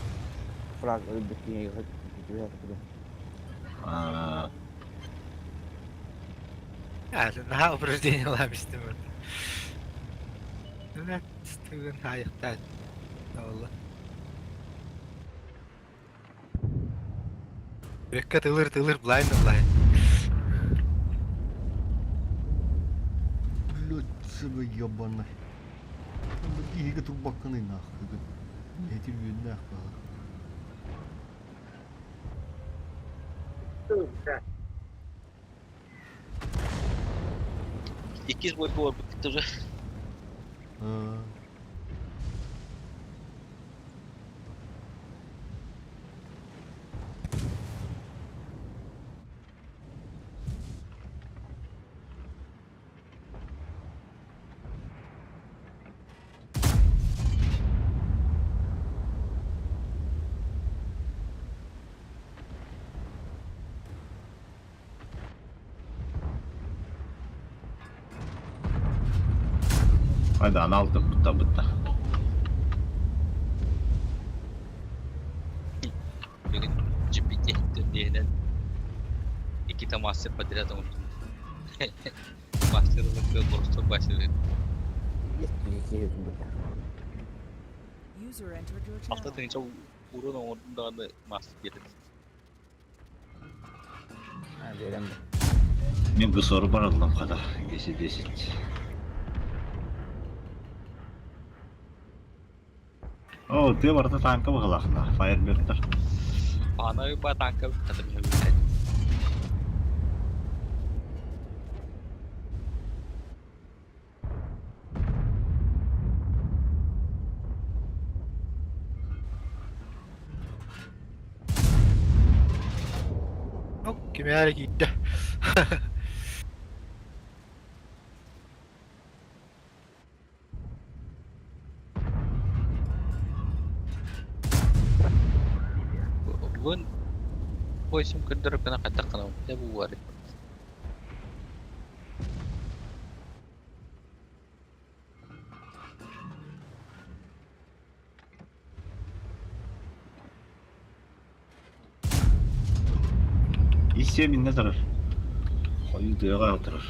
фраг өлбүт киһи түбэспитим. Аа. Наһаа упражнениялаам истим. Түгэн хаайыктаан. Олла. Бөккө тылыр тылыр блайн блайн. Блядь, себе ебаный. Иһигэ турбаккыный нахуй. Этир үөннээх баҕар. Иккис бой буолар тоже. Аа. Hadi ana aldım butta butta. Бүгүн GPT диэнэн иккитэ мастер подряд оҥордум. Мастер ылыгы просто мастер. User entered your Алта channel. тыһыынча урун оҥордум даҕаны мастер биэрдим. Аа, биэрэн. Мен бу сору бараллам хата. 10 10. О, ты барда танка баҕалаахна. Firebird. Паана ба танка хата миһэ Ну, кимээри киирдэ. Бүгүн Ойсум көрдөрөр гына хайдах гынабын дэ бу буолар. Иссе минне турар. Хойуу тыаҕа турар.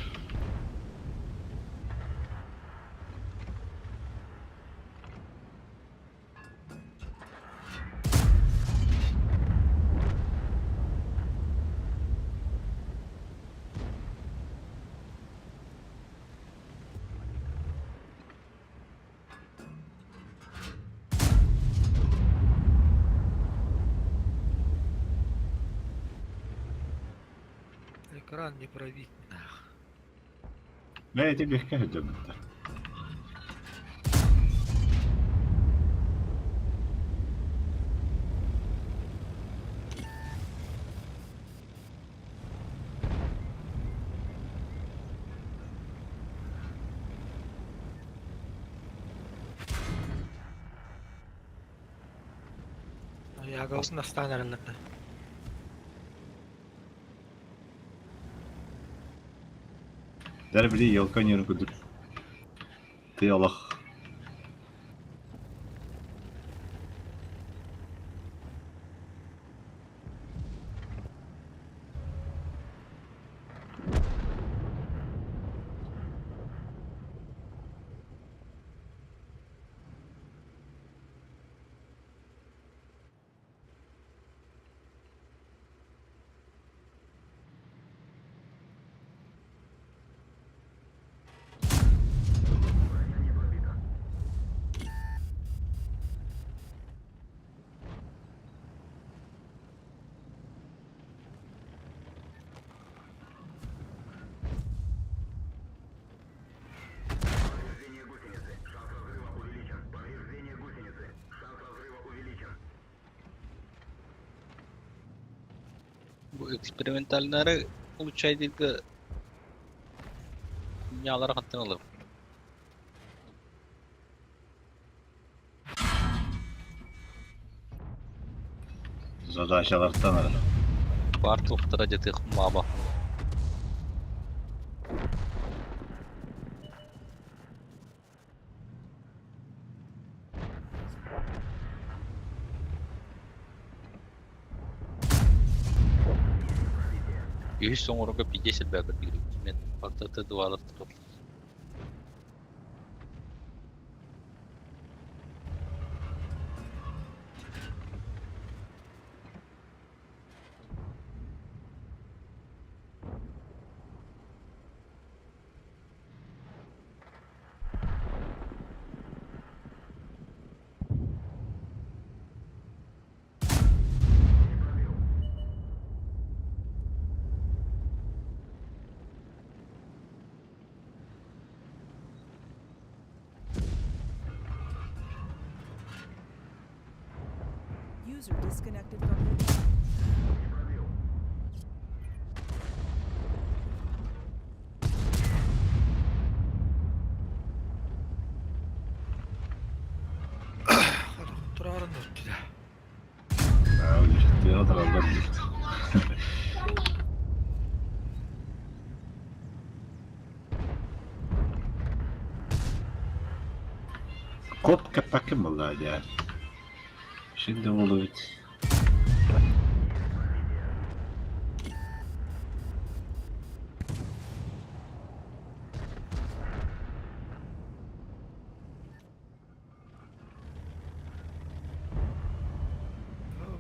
Экран не пробить нах. Бэйти бэккэ сылдьабыттар. Ягасын астан аралларда. Дэр били елка ньөрүн курдук тыа олох Бу экспериментальнары улучшайдыырга ньаалара хантан ылабын? Задачалартан эрэ. Баар туохтара дьатыах маба. Үһүс оҥорорго пиздец элбэҕи көрдүүрүм. Мен ортото дуалар тураллар. User disconnected from your channel. Турарын өттүдэ. Тыа тараллар диир. Кот кэппэккин буоллаа дии. Şimdi буолубут.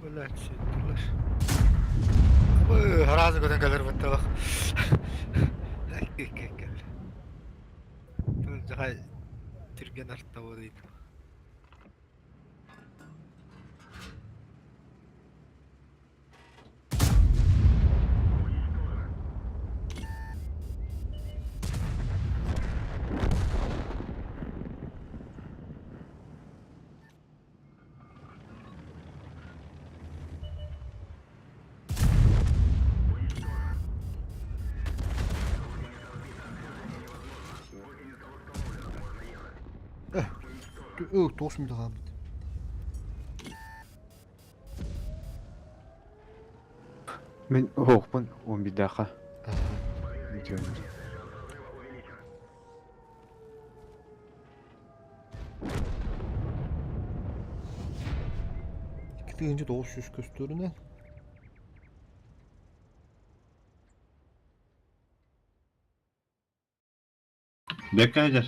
Блядь, сеттилэр. Харазы көтөн кэлэр батталах. Кел. Жахай түрген артта болайын. Тоғыз минут қалды. Мин оһохпун он биирдээххэ. Үтүөнү. 2900 көстөрүнэн. Беккайдер.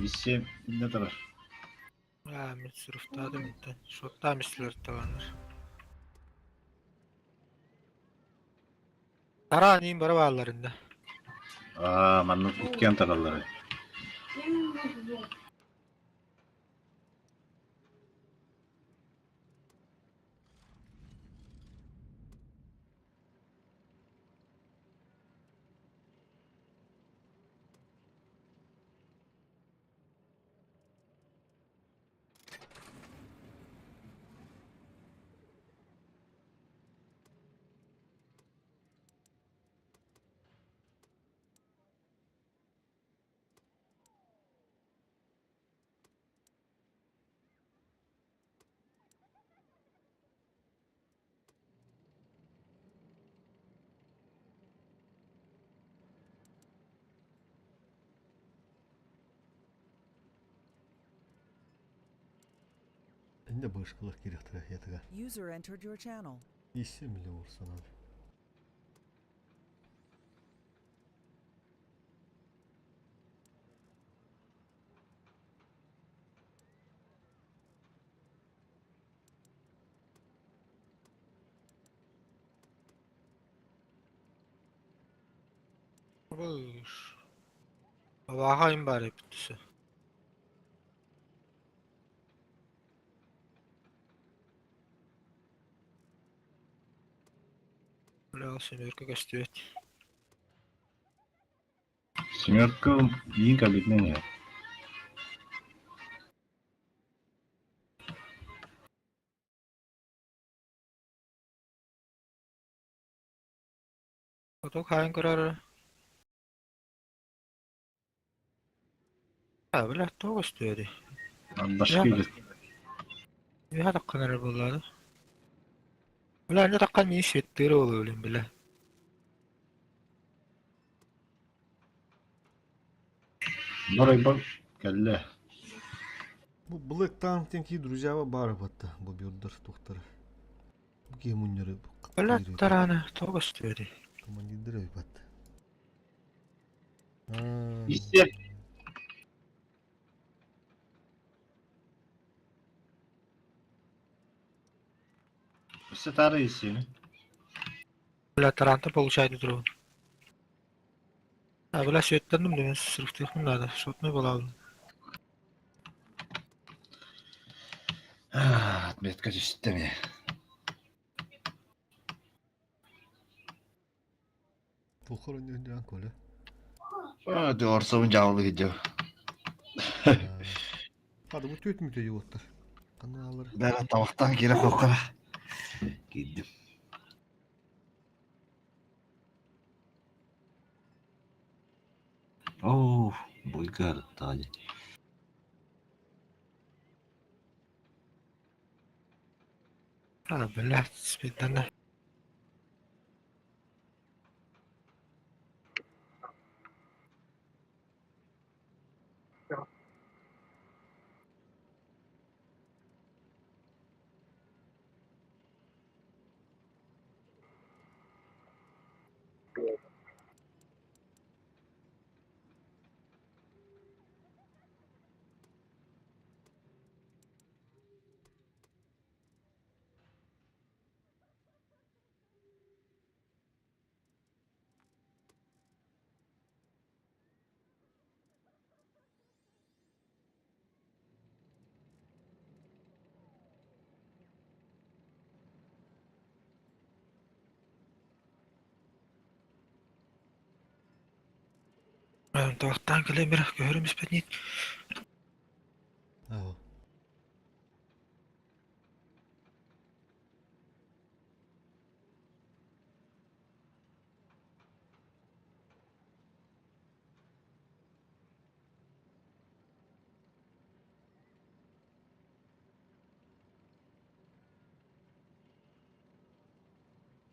Иссе не тарар. Аа, мен сұрыфтадым интен. Шоттам истилер таваныр. Тара ним бара бааларында. Аа, манна иккен тараллар. Инне бышкалар кириэхтэрэ ятыга. User entered your channel. Иссе миллион урсанан. Быш. Абаҕа баар эбит түсө. Бля, семерка көстүбэт. Семерка иин кабинет не. Оток хаайан көрөр. А, бля, тоҕо көстүөдүй? Башка Үһэ таххан эрэр буоллаҕа. Бля, анньа таххан миин светтыыр буолуо билин бля. Бар кэллэ. Бу Black Tank диэн кии друзьяба баар батта бу бюрдар тухтара. Бу киһи мунньары Бля, тараана тоҕо көстүөдүй? Командирдер өйбат. Исте. Өссө тары исте. Бля, таранта получайды дрон. А, бля, светтанным да мен срыфтыхым надо. Шотной буолабын. Отметка түстэ ми. Тухар өнүнүн коле. А, дорсовун жаулы видео. Hadi bu tüyt mütü yuvattар. Каналар. Бәрі тамақтан келіп қоққара. Киддим. Оу, буйгар тади. А, бля, светтанна. Тоқтан кэлэн бир көһөрүм испэтниит. Ао.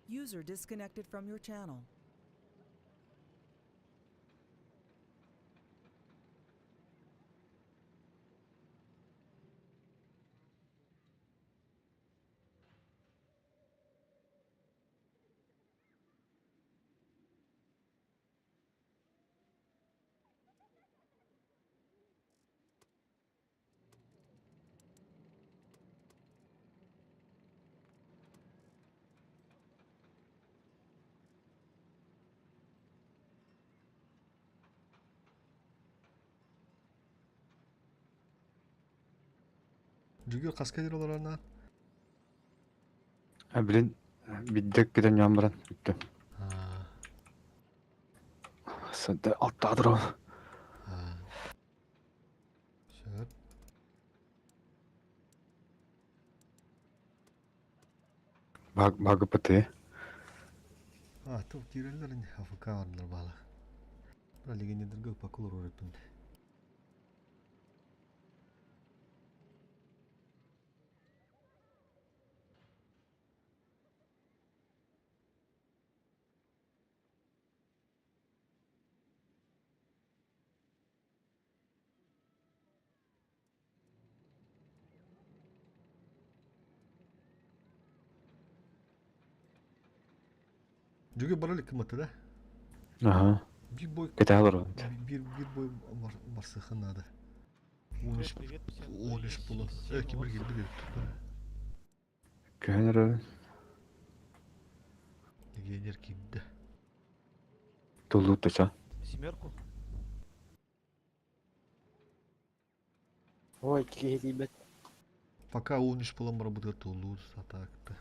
User disconnected from your channel. Жүгөр каскадер оларына. А, блин, биддек китен ямбаран бүттүм. Сэнтэ алтаадыр ол. Сөп. Баг багыпыты. А, ту киреллер АФК бардылар бала. Бра легендерге пакулар орыппын. Жүгі бар элек кыматы да? Ага. Bir boy Кете алар. bir boy барсыхын надо. 13 13 була. Ким бир келди деп. Көнөр. Легионер кимди? Тулу тача. Семерку. Ой, киһи Пока 13 була бар бу тулу сатакты.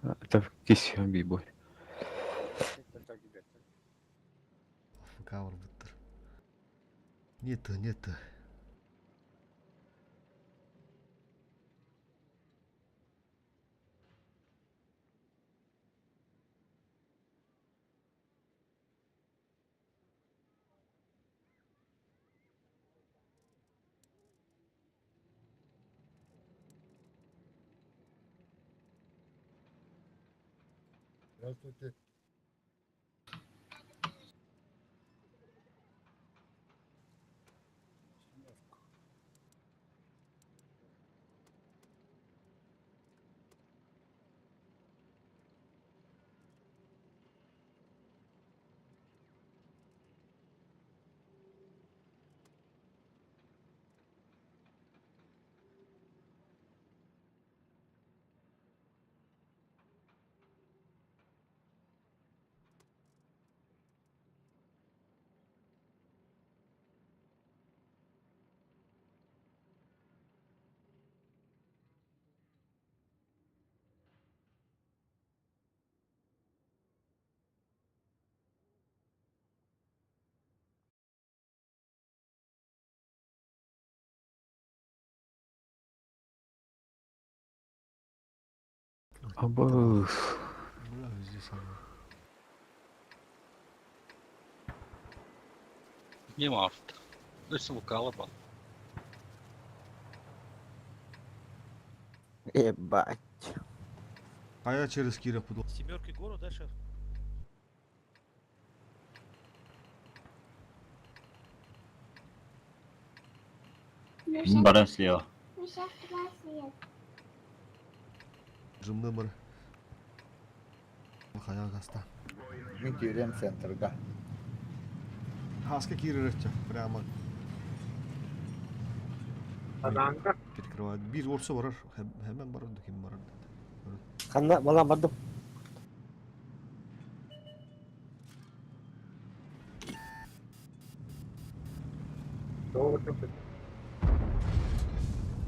Это кис би бой. АФК бар буттыр. Нет, нет. Здравствуйте. Абы. Бля, везде самое. Мимо авто. Өсі вокалы бар. Ебать. А я через Киров буду. Семерки гору, да, шеф? Баран слева. Жымны бар. Хаял гаста. Мен кирем центрга. Хаска кирерче прямо. Перекрывает. Bir orsa барар. Hemen барар, ким барар. Ханна, балам бардым.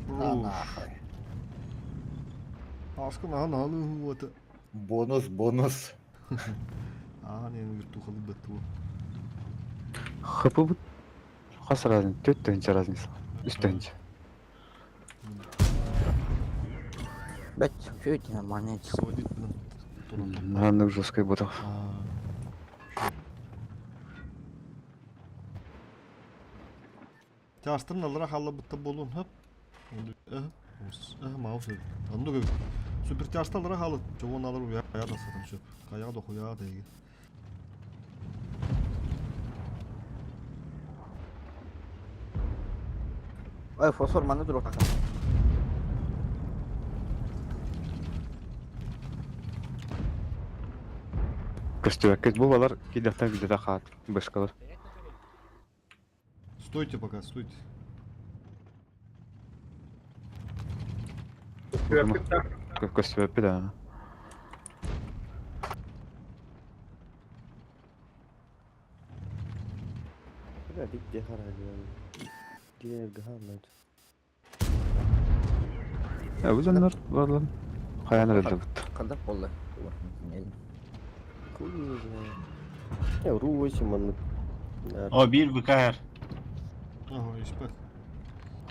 На нахуй. Хаска на на вот. Бонус, бонус. А, не, вертуха быту. ХП бут. Хас разница, төт төнче разница. Үс төнче. Бәт, все эти нормально. Сводит, блин. Наннык жесткой ботов. Тястырын алыра халла бытта болун хып. Маус. Анды көк. Супер тястыр алыра халы. Чоғын алыр уя да сатым шөп. Каяға да хуя да еге. Ой, фосфор маны тур тахан. Көстүбәккет бу балар кидәхтән кидәтә хат башкалар. Стойте пока, стойте. Көстүбәккет да. Бля, бик Ә үзәннәр барлар. Каян рәлдә бит. Кандак болды. Хуй не знаю. Я Ру-8 маннык. О, bir ВКР. Ага, испек.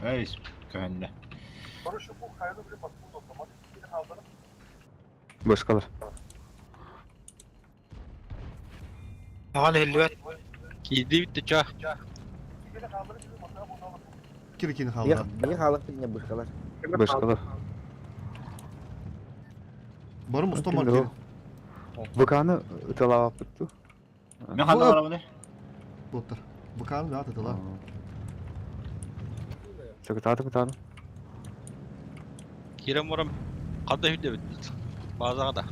Эй, көнле. Башкалар. Аған эллибет. Киди битті ча. Киркин халда. Bir халык билне бушкалар. Башкалар. Барым уста маркер. ВКны ыталап битти. Мен ханда барамын. Боттар. ВКны да атыла. Сакытаты кытаны. Кирем орам. Қандай хүнде бітті. Базаға да.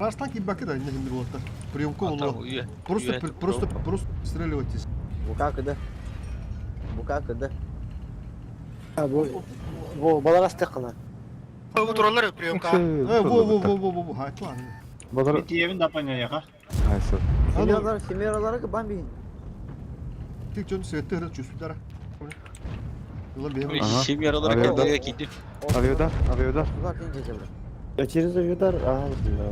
Арастан киирбэккэ да иннэ химмир уолаттар. Приемка олуо. Просто просто просто стреливайтесь. Бука кыда. Бука кыда. Бу бу баларастык кына. Бу тураллар приемка. Э, во во во во во во, хайтлан. Балар... Тиевин да поняяха. Айсы. Семералар, семералар бамбин. Тик дьон светте хыры чувствуйтара. Семералар кэллэгэ киирдим. Авиудар, авиудар. А через авиудар, ага,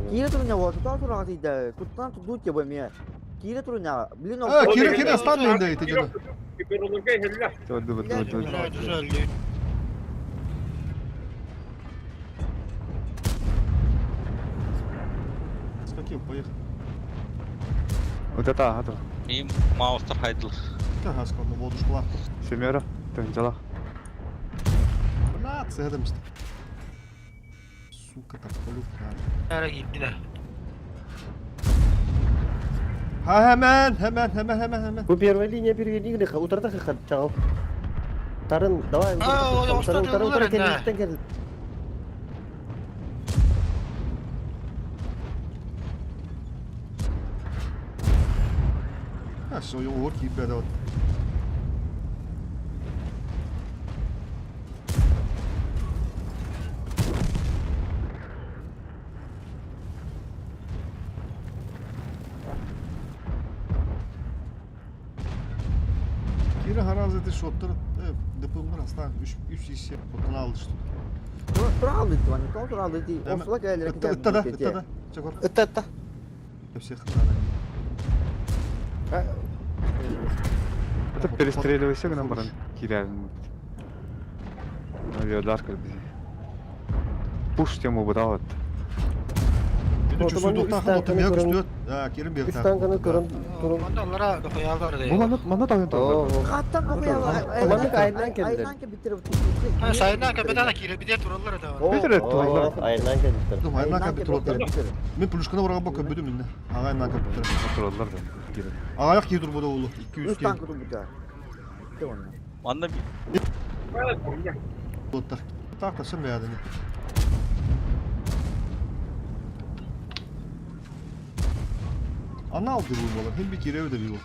Кире туруня вот, тутан туруня тиде, туттан тудут тебе мне. Кире туруня, блин, А, Кире, Кире, остану инде ити дьону. С каким? Поехали. Вот это ага тур. Мин маустар хайдыл. Ага, складно, воду шкла. Семера, тынчала. Бля, цедемся. Сука, так полю. Ha hemen, hemen, hemen, hemen, hemen. Бу первая линия первая утрата хат чал. Тарын, давай, утарын, утарын, утарын, кел, кел. Ha, zo jongen hoort hier bij dat. Кира харазы шоттар депымнар аста 3 3 есе потын алды что. Туралды туан, то туралды ти. Осла кэллер Ытта да, ытта да. Чакор. Ытта ытта. Всех надо. Это перестреливайся гынан баран кирәлин. Авиудар кэлби. Пуш тему бадават. Бу манна манна тагын турар. Хаттан кохуя. Манна айынан келдер. Айынан кебитер. Сайынан капитана кире бидер тураллар да. Битер тураллар. Айынан келдер. Айынан кабитер. Мен плюшканы барга бак көбүдүм инде. Агайынан кабитер. Тураллар да. Аяк кийдир бу да улу. 200 Үс кей. танк турбута. Манна Так, та сем ядыны. Анал дыр буолар, хин би кирэби да би буолар.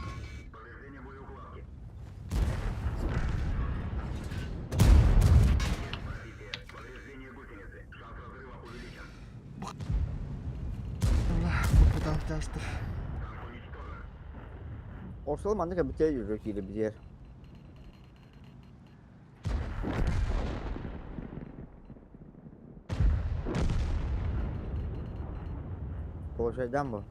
Orsalım манна кебитер жүрөк кире бизер. Полушайдан бу.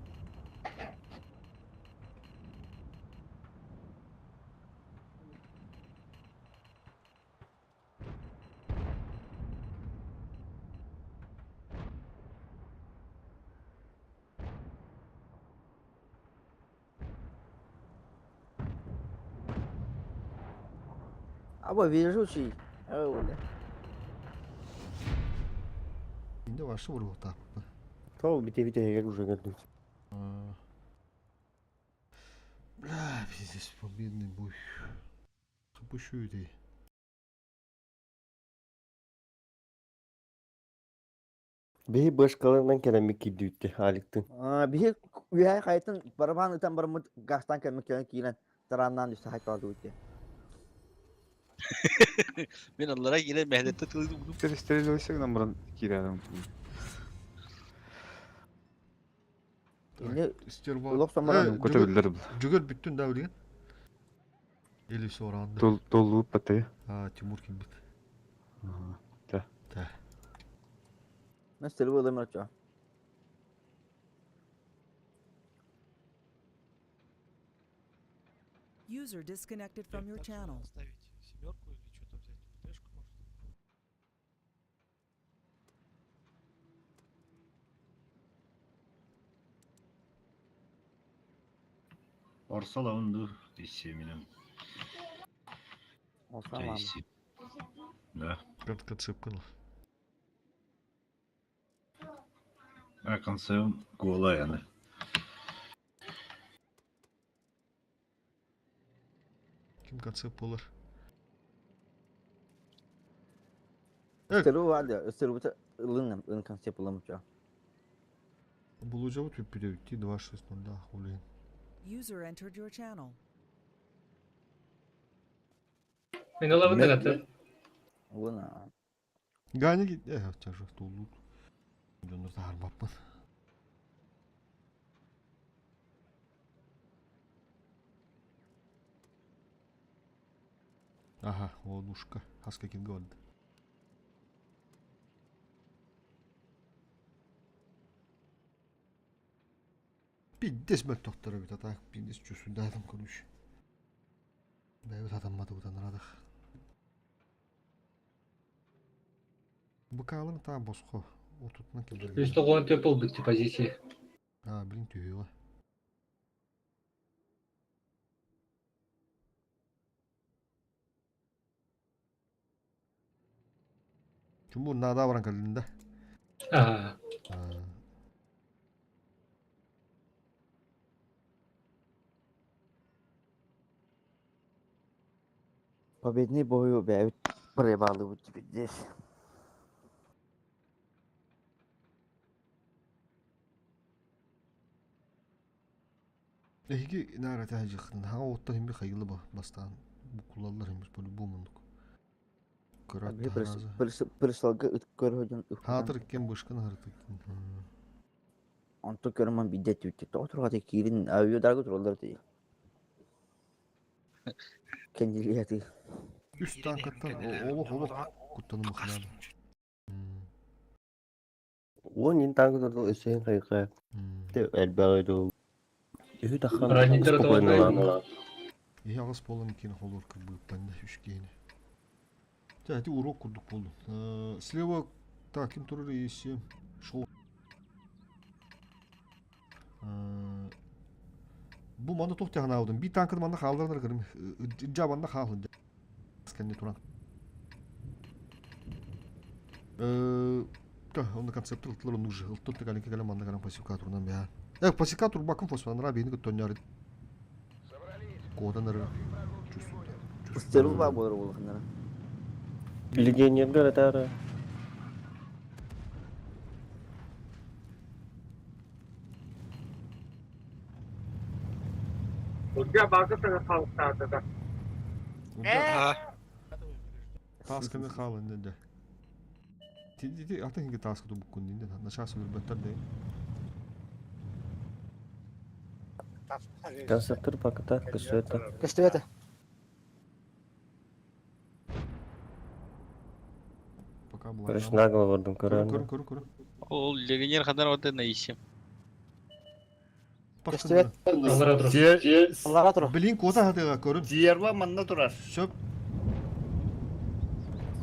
Аба вижу чи. Оля. Инде вашы бар так. То бите бите егер уже келдим. Бля, пиздец, победный бой. Запущу идей. Биһи башкаларынан келемик кидүүттэ аликтын. Биһи үһэ хайтын барабан ытан бармыт гастан кэмик киирэн тараннан үстэ хайталды үтте. Мен аллара кире мехнетте тылды буну. Перестреливайся гынан баран кирәлин. Инде Стерва. Улох самаран. Көтө билдер бу. Жүгөр бүттүн да билген. Или все оранды. Тол толу паты. А, Тимур ким бит. Да. Да. Настел вылымырча. User disconnected from your channel. Ставить семерку или что там взять? ПТшку может? Орсала онду иссеминем. Осамам. Да. Концепканы. А концепт гола яны. Ким концепт болар? Өстөрү барды, өстөрү бу ылын ын концепт ылымча. Булужабыт бүппүтэ 2-6-0 блин. User entered your channel. Мен олабын да Уна. Ганя чажы туллут. Дьоннор таһарбаппын. Ага, ладушка. Хаска килге барда. Пиздец мөлтөхтөр эбит, а так пиздец чувствуйдаатым, короче. Бэйбит атамматыбыт анарадах. Быкаалың таа босхо ортутунан киллэргэ. Үс тоҕуон төп болбут позиция. А, блин, түһүөҕэ. Чумур наада баран кэллин да. Аа. Победный бою бэйбит проебалыбыт здесь. Эһиги наара тэһэдьиххитин хаҥа уоттан химби хайылы бастаан буккулаллар химбис по-любому оннук. Присылга ыт көрөдөн Хаатыр кем бышкын харытык. Онто көрөмөн бидде түттэ. Тоҕо тургата киирин авио даргы тураллар тии. Кендилияты. Үс танкаттан олох олох куттаным ханан. Уон ин танк турду өссөһүн хайга. Элбэҕи дуу. Үһү таххан Раннитер спокойно. Иһи аҕыс буолан киин холур кырбыыттан үш киһини. Чэ, ити урок курдук буолду. Слева так ким турар если шоу. Бу манна туох тяханаабытын биир танкын манна хаалларынар кырым ыдьа манна хаалын кэнни туран. Онно концепт ылтылар оннук же ылтыл текалинки кэлэн манна кэлэн пасивка турунан бэһэ. Пасивка турбаккын фосфанра бейни көттөннөр Куотан эрэ Стерул баа буолар буолахыннара. Легионердар этара. Таасканы хаалын дэ. Ти атын хинге тааска тубуккун дин начаас өлөрбөттөр дэ. Концерттер пакета көстүбэт. Көстүбэт. Пока была. Короче, нагло бардым Көрүн көрөн. көрүн көрүн көрүн. Ол легионер хадар оты наищем. Көстүбэт. Аллара тур. Аллара тур. Блин, кота хатыга көрүн. Стерва манна турар. Сөп.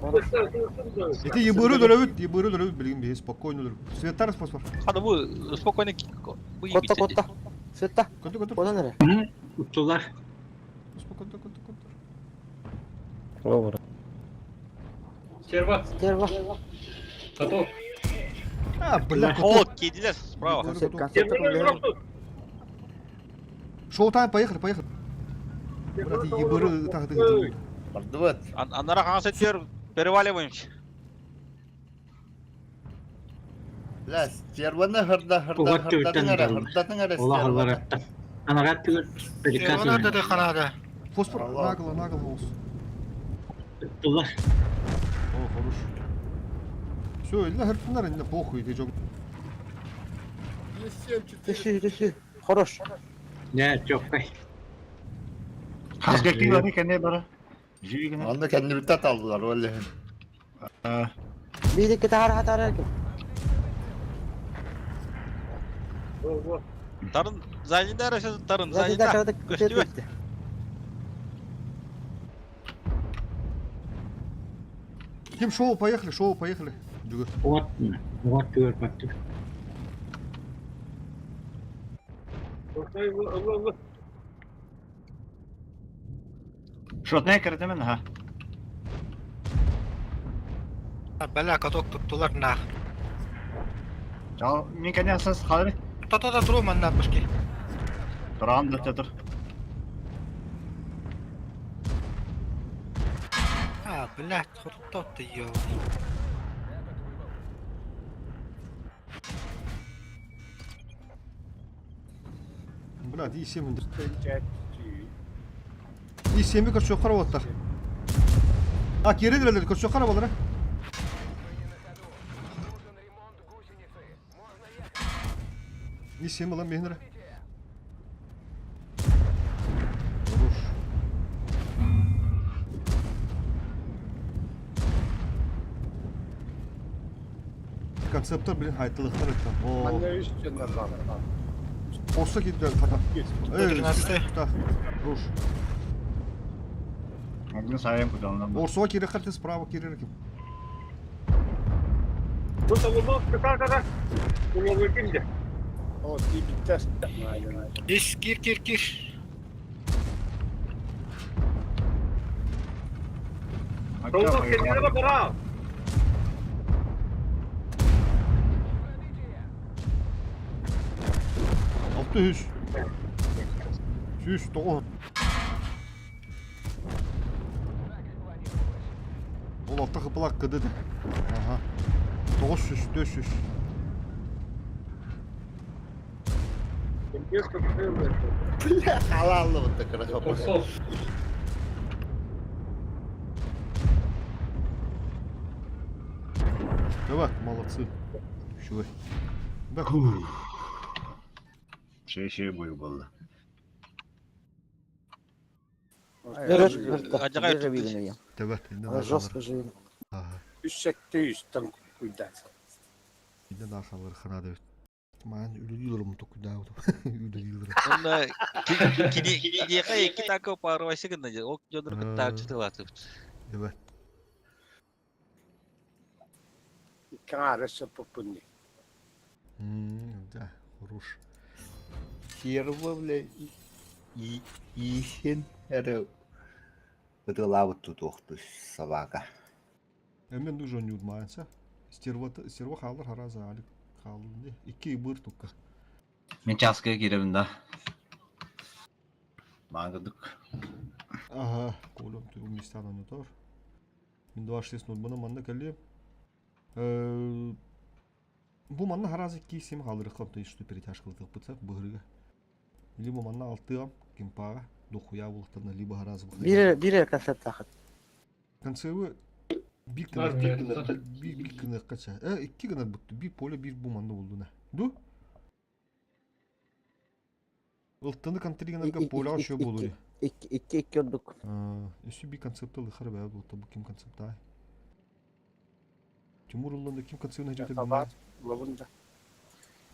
Ити ебыры дөрөбүт, ебыры дөрөбүт билигин биһи спокойно дөрөбүт. Светтар спосор. Хада бу спокойно Котта котта. Светта. Көтө көтө. Одан эрэ. Уттулар. Спокойно көтө көтө. Ловер. Стерва. Стерва. Готов. А, бля, О, кидилер справа. Концепт Шоу тайм, поехали, поехали. Брат, ебыры тахты. Бардыбыт. Анара хаңасы переваливаемся. Бля, стерваны хырда хырда Угат хырдатын түбүттэн эрэ, ыраллар. хырдатын эрэ Олох стерваны. аллараттан. Анарат түгөр Стервалар да ханада. Фосфор, нагло, нагло болсун. Уттулар. О, хорош. Все, illa хыртыннар, инде похуй, ты жок. Түшү түшү. Хорош. Не, чоккай. Хас Аны кэннибитте аталдылар, ол иһин. Биир икки тахара хатара ким. Тарын заднида арасы тарын Заднида заднида. карада Көстүбэт. Ким шоу, поехали, шоу, поехали. Жүгір. Уот. Уот түгөр батты. Бля, каток туттулар нах. Та-та-та туру манна башки. А, блядь, хотот ты ё. Блядь, и 7 И 7 көрсөккөр оттар. А, кире дирелер көрсөккөр болар. И 7 lan бехнere. Хорош. Концептор блин хайтылыктар өттөн. О. Орса кидер хата. 113. Да. Руш. Огни сайын кудалынан. Орсуга кире хатты справа кире ким. Ис кир кир кир. Алты үс. Үс, тоғыз. Ол алты қыпылақ кыды да. Ага. 900, 400. Бля, халаллы вот так Курсов. Давай, молодцы. Чувак. Да. Şey boyu болды. Ажагай Давай, енді Жестко же. Ага. Үссәкте үстен куйдан. Енді нахалар ханады. Маған үлі токуда. Үлі Онда киниэхэ икки тако парвайсы гынна же. Ок жонор кыттаачы тылаты. Давай. Каңары сыппыппынни. Да, хорош. Стерва, бля, и ищен, это Бытылабыт тутуохту собака. Мен уже не удмайся. Стерва стерва халар хараза алик халынды. Икки быр тукка. Мен чаская киребин да. Маңгыдык. Ага, колом ты уместяна не тор. Мен 2.6 бұны манна кәлі. Бу манна харазы ки сем халыры қам то что перетяжка бытса быгырга. Либо манна алтыгам кемпага дохуя булыктарна либо харазы Бире бире концепт тахат. Концевы бир Бар кына бир кына кача. Икки гына бутту. Бир поле бир бу манна болду на. Ду? Ылттыны контригенерге поле ошо болду. Икки икки икки ордук. Өсү би концепты лыхар бә булды. Бу ким концепта? Тимур улланда ким концептын хәҗәтә Табат, лабында.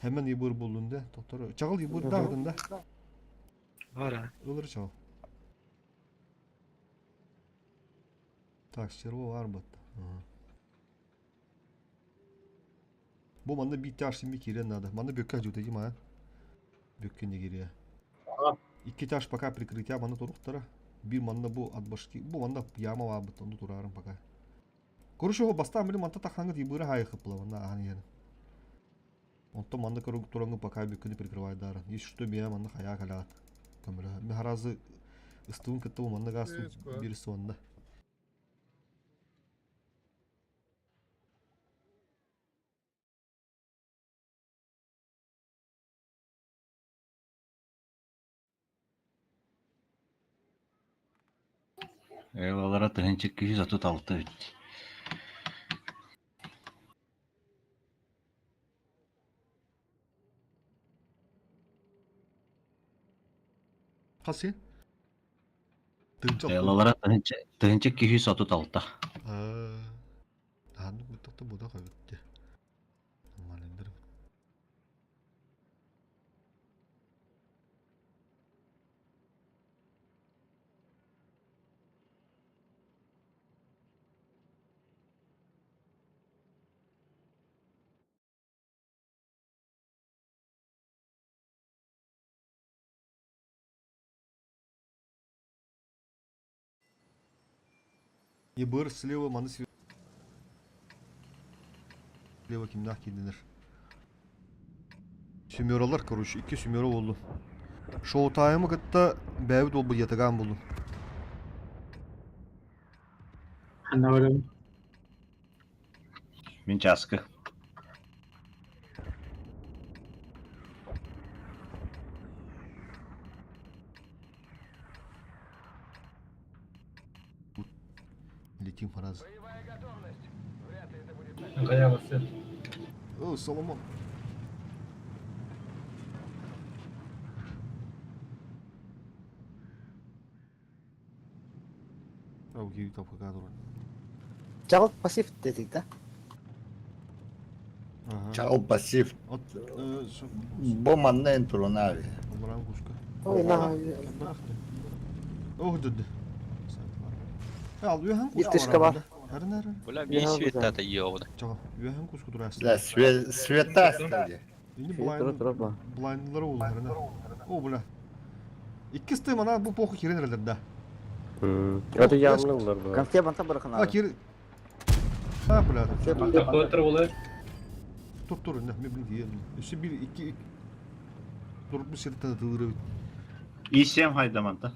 Hemen yibur bulundu. Doktor. Çağıl yibur dağıdın da. Бар а. Olur çağıl. Так, стерво var battı. Bu manda bir taş şimdi kire надо. Манда бөккә жута дима. Бөккә не кире. Икки таш пока прикрытие манда туруктара. Бир манда бу от башки. Бу манда яма var бит, онда турарым пока. Короче, баста мили манта тахангы дибыра хай хыпла манда ахан яны. Онто манда көрүг тураңы пока бөккәне прикрывает дара. Если что, бия манда хая калат. Камера. Ми харазы ыстуын кытты бу манда газ бирisi онда. Eyvallah тыгынчы 236 бит. Хасы? Тынча. Eyvallah тыгынчы 236. Аны бу токто бу да кабытты. Нормально. Ебыр слева маны слева кимнах кидинер. Сүмөралар, короче, икки сүмөрө болду. Шоу таймы кытта бәбит ол бу ятаган болду. Ханна барам. Мен часкы. Летим раз. Хайа О, Соломон. Ау, киви там какая Чаҕыл пассив дедик да. Ага. Чаҕыл пассив. От, Бу манна эн турунави. Алларан куска. Ой, на. Ох, дыды. Ал, үөһэн Bir тышка бар. Харын харын. Бля, bir света ёбана. Чаҕыл, үөһэн куску турас. Да, света стали. Ини Тура тура ба. блайнлары ол харын. О, бля. Иккис тым ана бу поху кирен эрелер да. Это явно улар бар. Конце банта бырахын А, кир. А, бля. Такой олар. Тур тур, не, мен блин, Өссө bir iki Тур бу сиртен тылыры. И7 хайдаманта.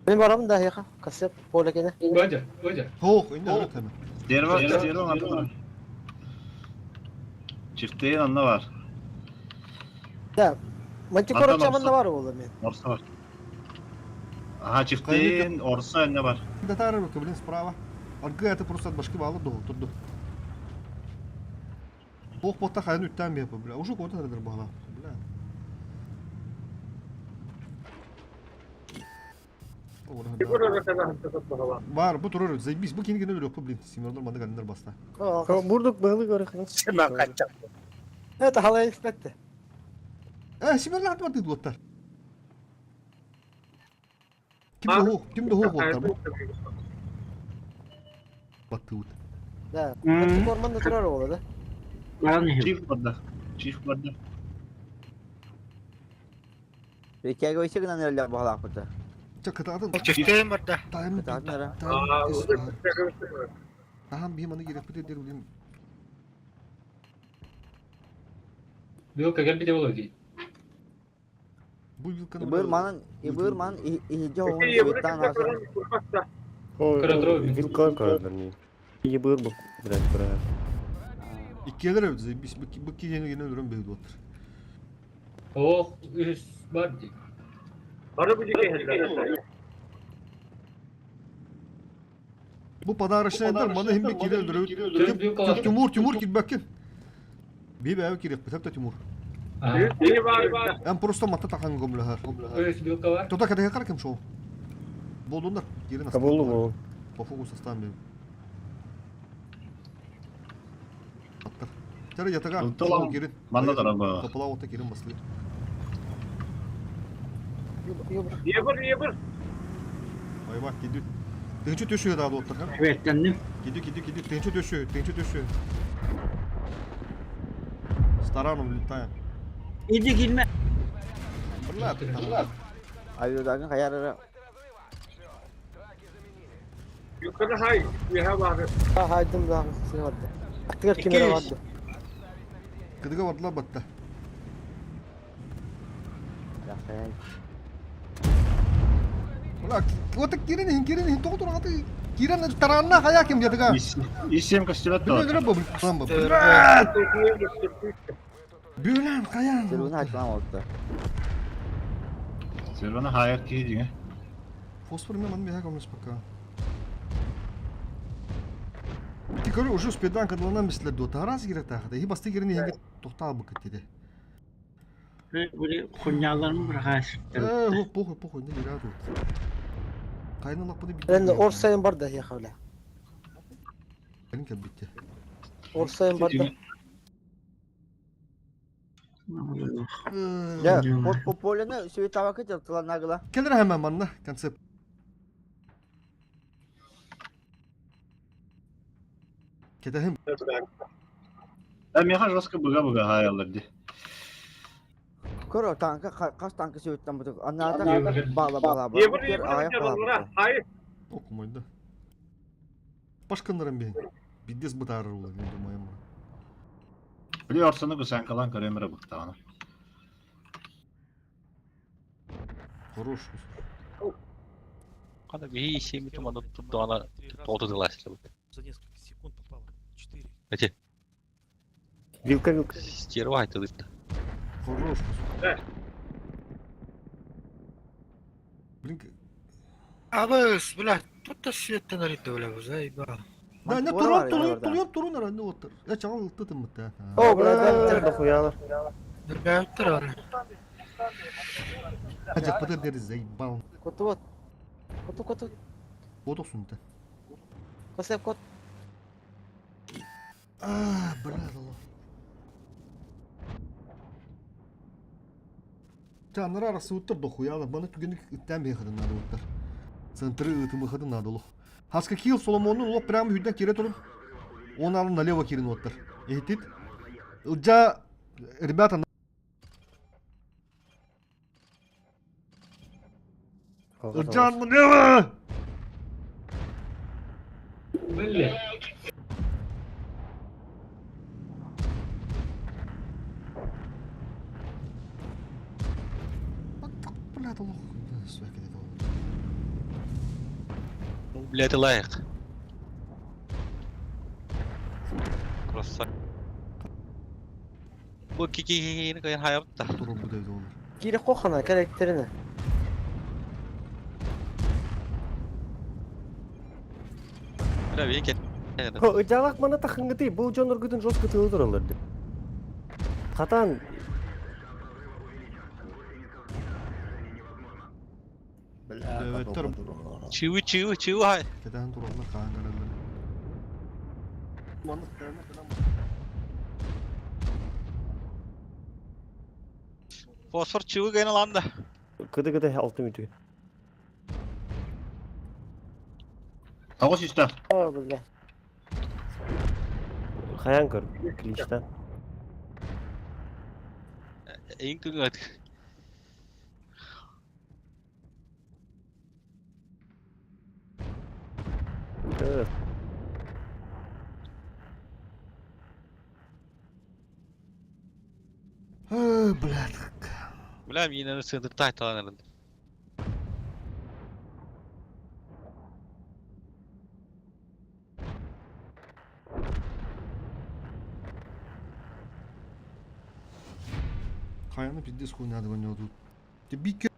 Мен барамын да яха. Касып поле кене. Бадя, бадя. Хоох, инде өрөт hemen. Стерва, стерва анна. Чифтейин анна бар. Да. Мантикора Антон чамында бар ол мен. Орса бар. Ага, чифтейин, орса анна бар. Татары блин, справа. Аргы это просто от башки балы до турду. Бог бота хайын үттен бе, бля. Уже кодын эрдер бала. Бля. Бар, бу турur, заебись. Бу кинген өлөк, блин. Симердер манда галинер баста. Бурдук быһылы көрөх. Это халай испетте. Э, симерлер атма дейdi оттар. Ким де хо, ким де хо оттар бу? Батты ут. Да. Мантикор манда турар ол да. Чиф бар да. Чиф бар да. Рекеге өйсө гынан эрелер баалаах быта. Ча кытаатын. Чифтейин бар да. Тайм. Кытаатын эрэ. Тахам бихим аны керек бите дер блин. Вилка кел бите болу дейт. Бу вилканы. Ибыр манын, ибыр манын иһиджи оҕун светтан аса. Вилкалар көрөлөр не. Ебыр бу, блядь, бра. Иккелер өбүт заебись. Бу кигени гене өлөрөн бейди оттар. Ох, үс бар дейт. Бу подарочный маны хим бе кире өлөрөбүт. Тимур, Тимур кирбеккен. Би бәбе керек, битеп Тимур. Эм просто матта тахан гомлахар. Үс вилка бар. Тота кадеге кар ким шоу. Болдундар, кирен А болду бу. По фокус оставим бе. Аттар. Тәрі ятага. Ылтылам. Кирен. Манна дара ба. Капыла ота кирен баслы. Айва, киди. Тыгынчы төшү да оттар. Светленdim. Киди, киди, киди. Тыгынчы төшү, тыгынчы төшү. Стараном летаем. İdi girme. Бля, там. Авиодагын хайар эрэ. Ha haydım da сен барды. Актыгар кемере барды. Кыдыга бардылар батта. Яхай. Бля, вот кирен хин кирен хин тоғыр аты. Кирен таранна хая ким ятыга. И7 костюмет Бля, бля, бля, бля. Бля, хая. Серуна айтман болду. Сервана хайыр ки диге. Фосфор мен ман бега пока. Ти көрө уже спедан кадлана мислер до тарас кирек тахта. И басты кирен хинге тоқтал бу кетти. Böyle konyalarımı bırakasın. Э, хо похуй похуй не гират. Кайналак буны Мен орсайын бар да яха бля. Калин битти. Орсайын бар да. Я, по полене светтава кетер тыланагыла. Келер hemen манна концепт. Кетехим. Да меха жестко быга-быга хаялар ди. Көрө танка кас танка светтан бутук. Анната бала бала бала. Аяк бала. Окумайды. Башканларын бен. Биддес бытарыр ула, мен думаю. Били орсаны гусанкалан көрөмөрө быктагана. Хорош. Кана би семь туман турду тоғды дыласлы. За несколько секунд попало. Четыре. Эти Вилка вилка. стерва айтылды. Хорош. Блин. Абыс, бля, тут да светтен арыйды, бля, бу заебал. Да, не турун, турун, турун, турун ара, не оттар. Я чаҕыл ылты тыммыт. О, бля, дохуялар. Нұрбәуттер аны. Ажаппыты дери заебал. Коту вот. Коту коту. Кот сунта. Косеп кот. А, бля, алло. Чаннар арасы уттар дохуяла, маны түгені иттен бейхадын надо уттар. Центры ытымыхадын надо лох. Хаска киил Соломонун лох прямо хүдден кире турун. Он алын налево кирин уттар. Эхтит. Ылжа, ребята, Ылжа налево! Бля. Блядь, лох. Блядь, лайк. Красавчик. Бу кики кайын hayapta. Турун бу девде olur. Кире кохана характерine. Бля, бейкен. Ыжалак мана тахыңгыты, бұл жон үргүтүн жестко тылы туралар. Хатан Бля, Evet, потом турун. Чиу чиу чиу хай. Кеден тураллар хаан караллар. Фосфор чиу гайын аланда. кыды-кыды алты мүтү. Тоғыз үсті. О, бля. Хаян көр, кличтан. Эң түгөт. Блядь. Бля, мине сындыр тайталаныр. Каяны пиздец хуйнады ойнады. Те бике.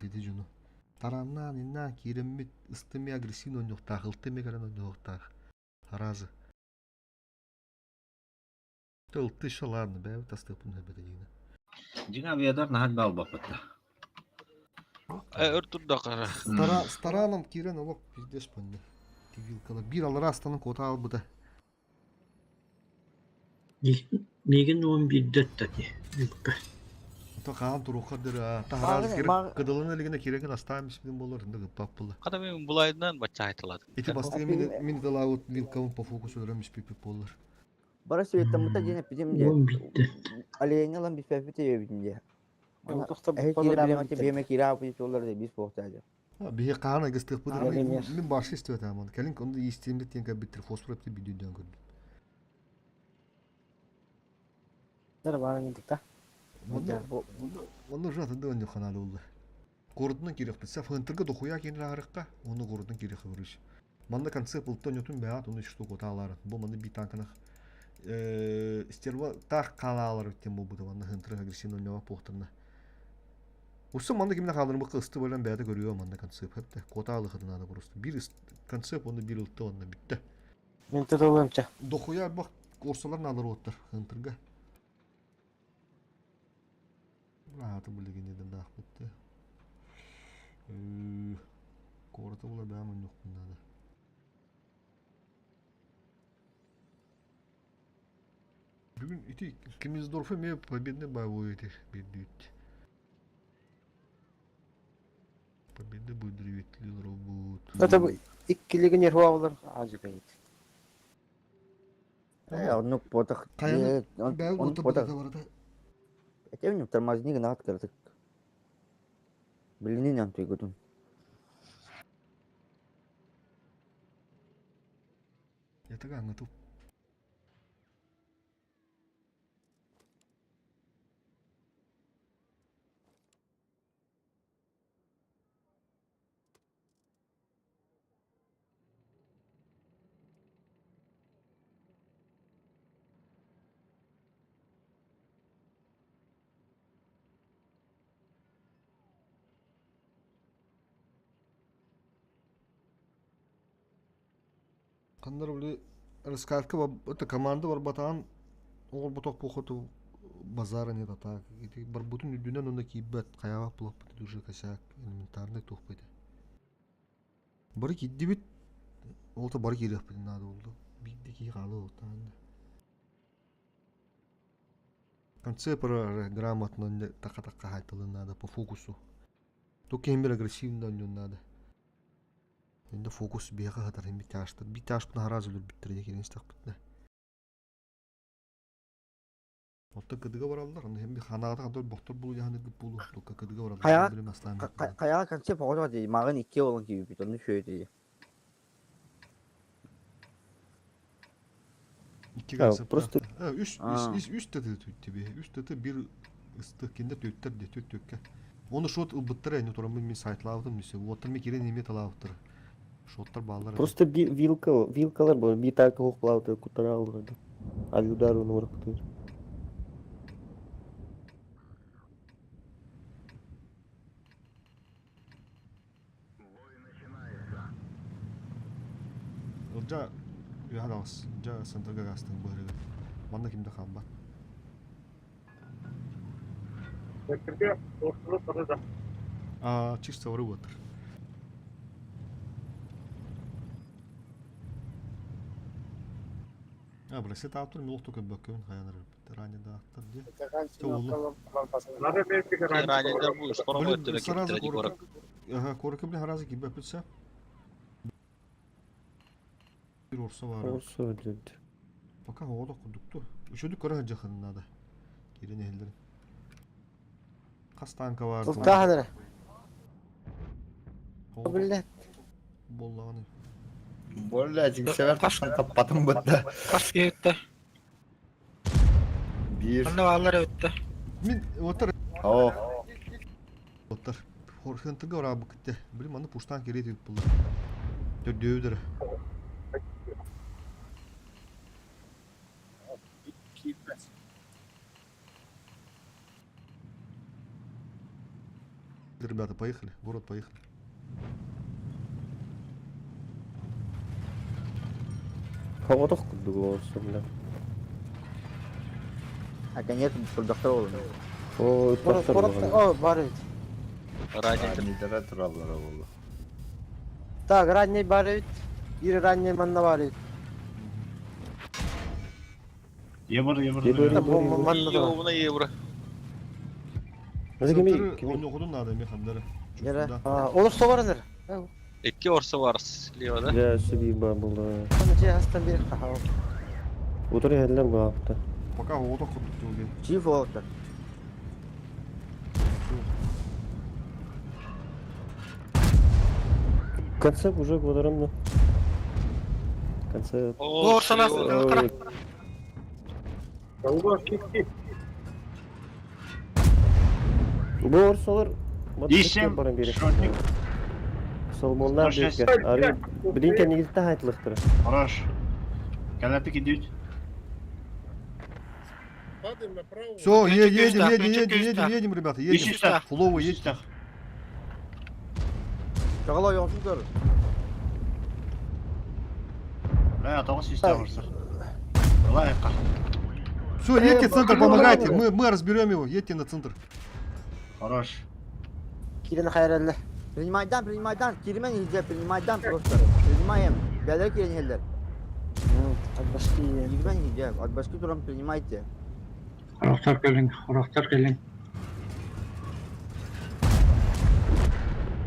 Деди жуну. Тараннан инна киреммит ыстыми агрессивно ойнуктах, ылтыми каран ойнуктах. Аразы. Те ылты еще ладно, бә тастык буны бә дигән. Дина авиадар нахат бал бапытта. Өр турда кара. Стара стараном кирен олок пиздец понны. Тивилкала бир алар астанын кота албыда. Мигин он биддет таки. То хаан туруха дыр тахараз кирек кыдылын элигине киреген астаам исмин болор инде гыппап була. Када мен булайдан бача айтылады. Ити бастыгы мин мин дала вилкабын по фокусу өрөм испипи болор. Бара светтен мута дене пидим де. Он биддет. Алейне лан бифәфи те битим де. Тоқта Эһи кире билем те биеме кире апы жоллар де бис бохтады. Бихи хаан агыстык бу Ага, мин мин башы истеп атам. Келин онда истемде тенка биттир фосфор эпти бидүдөн көрдүм. Нер барын гидик та. Онда жаты да онда ханалы улы. Городунан керек бит. Саф хынтырга дохуя кенер арыкка, оны городунан керек хыбырыш. Манда концепт улттан өтүн бәят, оны что коталар. Бу манда бит танканах стерва тах калалар өттен бу бу манда хынтырга агрессивно ойнап похтырна. Усы манда кимне халыр бу кысты белән бәяты көрүө манда концепт хәтта коталы хытына просто. Бир концепт оны бир ултты онда битте. Мен тутулымча. Дохуя бак орсалар налар оттар хынтырга. Рахаты билеген дах битте. Кората була бәм юк надо. Бүгүн ити Кемиздорфы ме победный боевой эти бедүйт. Победы будет робот. Это бу иккилигин ерхуа болар ажы кайт. Э, оннук потах. Каяны бәл Он оты потах. барата. Этем тормозник на открытых. Блин, не туйгутун. Это аңытып. Ханнар били раскатка это команда барбатаан оҕорботох буохоту базара нет а так. Ити барбытын үрдүнэн онно киирбэт хайаабат булаппыт уже косяк элементарный туохпут. Бары киирдибит ол то бары киириэхпитин наада буолла. Биирдэ киһи хаалыа уоттаан. Конце пора грамотно така-така хайтылын надо по фокусу. Тук киһим бир агрессивно онньуон надо. Инде фокус биэхэ хатар хин битяштар. Битяшпын харазы өлөрбүттэр дии кирин истэхпитинэ. Оттон кыдыга бараллар, аны хем би ханаата хантор бохтор булу яһаны гып булу, тукка кыдыга бараллар. Хайаҕа Билим аслаан хайаҕа концепт оҕото дии, маҕын икки олон киирбит, онну шөйдү. Икки А, концепт. просто Үс А. үс үс таты түттү Үс таты бир ысты кинде төттөр де төт төккө. Оны шот ылбыттар эни турамын мен сайтлаабытым десе. Уоттар мен кирен эме талаабыттар. Шоттар баалар. Просто вилка, вилкалар бу би так хоклауты кутарал. Авиудар он урактыр. Ылдьа үһэ Дьа сантырга гастын быһырыгы. Манна кимде хаалбат. А, чисто вары уоттар. А, бля, сет автор милох только бөккөбүн хаянар ранее да аттар ди. Ранее будешь, скоро Блин, будет сразу тебе город. Ага, коротко, блин, разы кибе пүтсә. Бир орса бар. Орсо блядь. Пока оҕото курдукту. Үчүдүк көрө жакын надо. Кирен эхелдер. Хас танка бар. Сылтааханара. Блядь. Боллағаны. Болла, жигсевер ташкан таппатым бытта. Кас кетті. Бир. Онда балалар өтті. Мин оттар О, оттар. Хорхентыга ора букте. Билим аны пуштан керет дип булды. Төрдөөдөр. Ребята, поехали. Город, поехали. Хоҕотох курдук орсо бля. А конец турдахтар олун. О, Город, ыттар город, буолан. о, бар ведь. Ранее Ранидара тураллар болду. Так, ранний бар ведь. Бир ранний манна бар ведь. Евро, евро. Евро. Да, бу манна да. Ёбана евро. Азы кими кими Ойногудун надо мен хандары. Нere? А, Олар соғарыныр. Икки орса бар слева, да? Я себе ба булды. Аны же астан бир хахау. Утар эхеллер бу апта. Пока оҕото курдук диге. Чиф олоттар. Концепт уже кударым Концепт. О, Орсалар Ой, Бу орсолар Ишем, баран берек. шотник. Соломоннар 106. берек. Ары билинке негизде айтылыктыр. Хорош. Канапик идут. Все, едем, Включи едем, едем, кюста. едем, едем, ребята, едем. Ищи Фуловый едем. Чагала йонсун көр. Бля, тоғыз система ұрсақ. Лайыққа. Все, едьте в центр, помогайте. Мы разберем его. Едьте на центр. Хорош. Кирен хайралла. Принимайдан, принимайдан. Кирмен изе, принимайдан просто. Принимаем. Бәлер кирен хеллер. От башки. Кирмен изе. От башки турам принимайте. Хорохтор кэлин, хорохтор кэлин.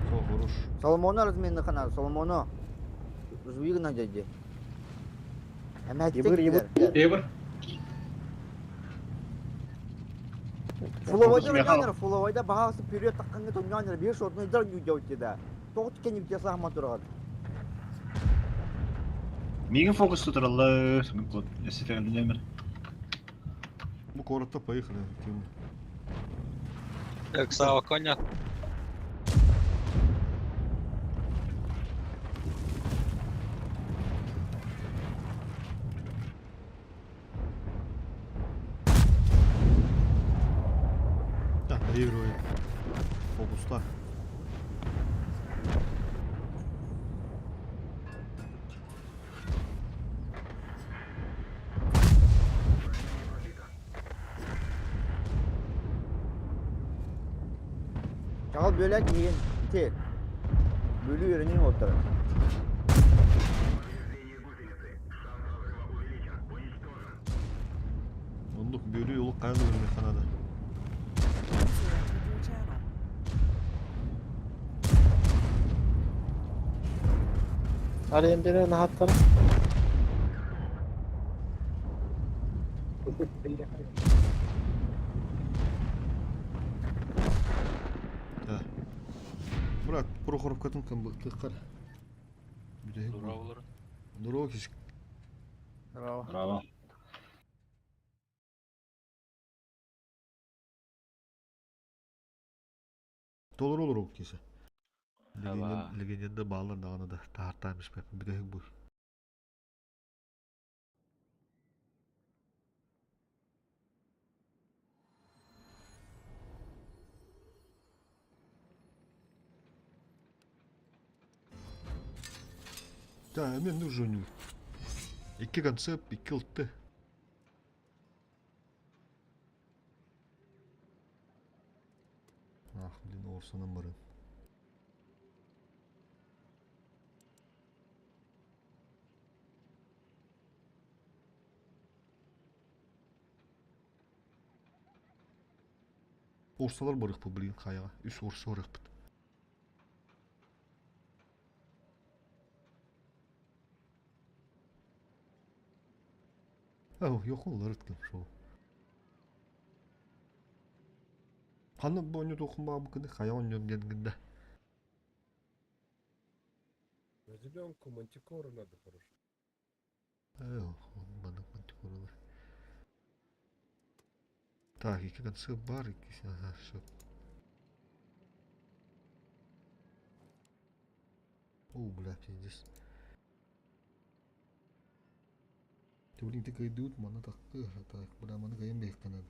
Все, хорош. Соломону разменный канал, Соломону. Жуигна дяди. Ебыр, ебыр. Евро. Фуловойда Михаил. ойнаныр, фуловойда бағасы вперед таққанға тоннаныр, беш орнойдар не делайте да. Тоғыт кеніп тесақ матураған. Мигін фокус тұраллы. Мен код. Эсетеген Ну, коротко поехали. Активно. Так, Сава, коня. Так, доигрывает. Фокуста. Чаҕыл бүөлэк иһин ити Бүлүү өрүнүн уолтара. Оннук бүөлүү улук хайан өлөрүөххэ наада. User entered your channel. Арыйан биэрэн аһаттара. Да. Брат, Прохоровкатын кымбыктыххар. Бүтэһик бу. Здорово. Здорово, киш. Браво. Браво. Толору олору кисе. Аба. Легенда баалар даҕаны да таһартаан испэппин бүтэһик бу. Да, мен нужен. Икки концепт, икки ылты. Ах, блин, орсанан баран. Орсалар барыхпыт, блин, хайаҕа. Үс орса барыхпыт. Ау, йохуллар ыткым шоу. Ханна бу онньу туохун баабыккыны хайа онньон диэн гында. На зеленку мантикору надо хорошо. Маннык мантикоралар. Так, икки концы бар, икки ага, все. О, бля, пиздец. Ты, блин, ты кайдут, мана так, так, бля, мана кайым бехтанады.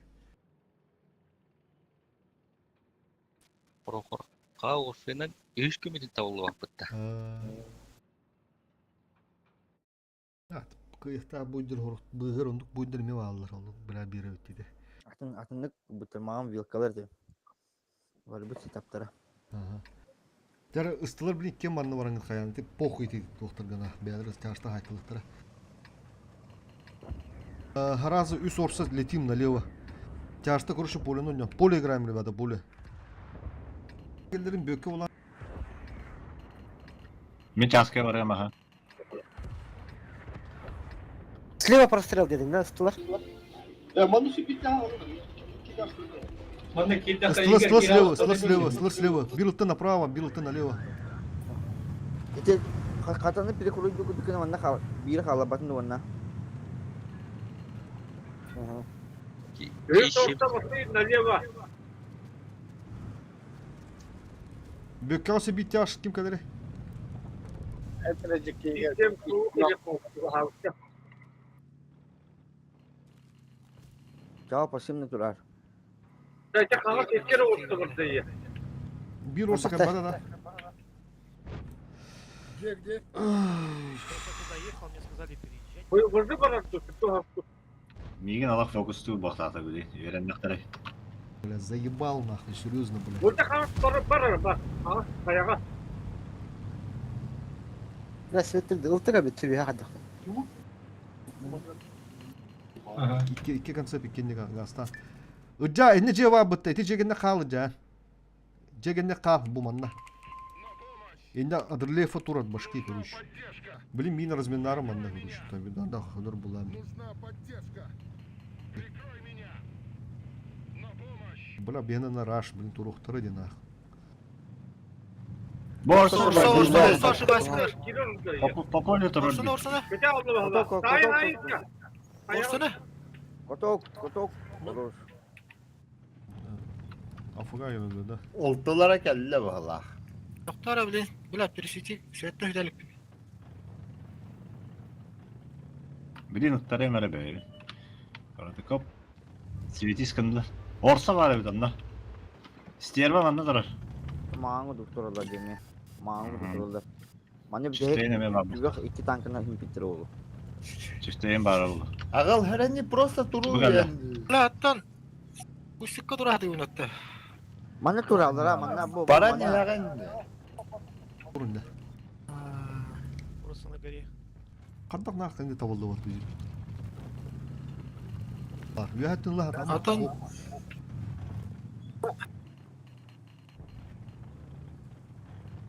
Прохорка Орфенен үс күмүтүн табыллыбаппыт да. Кыйыхтаах буйдыр быыһыр оннук буйдыр эмиэ бааллар оннук бля биэрэбит диде. Атын атыннык бутырмаҕым вилкалар диэн. Барбыт сетаптара. Дьэ ыстылар блин кем манна бараҥҥыт хайаан ти похуй ти туохтаргана бэйэлэр ыстаашта хаайтылыктара. Харазы үс орса летим налево. Тяжта короче поле ну поле играем ребята поле. Келдерин бөккө болан. Мен часка барыам аха. Слева прострел дедиң да ыстылар. Ыстылар ыстылар слева, ыстылар слева, ыстылар слева. Бир направо, бир налево. Ити хатаны перекрой дүкүн манна хал биир халабатын уонна. Налево. Бөккө ose бит тяж ким кадere? Чао пасимны турар. Бир орса кабада да. Где, где? Миигин алах фокустуу бахтаата били. Үөрэннэхтэрэ. Бля, заебал нахуй, серьезно, бля. Да, светтер ылтыга бүттү бия хаддах. Икки икки концепт иккинни гаста. Ыджа, инне же бар бытта, ити жегенне хаалы жа. Жегенне хаал бу манна. Инне Адрлефа турат башки, короче. Блин, мин разминары манна, короче. Там да, да, хадыр була. Бля, бена на раш, блин, турухтары динах. Борса, Орса, борса, орса, орса, По полю турар. Орсана, орсана. Коток, коток, Орсана. коток, коток. Хорош. Афга geldi да. Олтылара кэллэ баһылаах. Доктора, блин, бля, пересети, светтер хүдәлик. Блин, уттарым эрэ бэйбин. Коп. Светис кынды. Орса бар эбит онно. Стерва манна турар. Маңы докторалар деме. Маңы докторалар. Маны Чистейн эме бар. Жүгөх икки танкына химпиттер олу. Чистейн бар oldu. Аҕал хәрәни просто туру Бүгәле. диэн. Бля, аттан. Усикка турахты унатта. Манна тураллара, манна бу Баран манна. иһэҕин. Турунда. Просто на горе. Хантах наахтан табыллыбат бу. Бар, үөһэттэн ылла хатан. Атан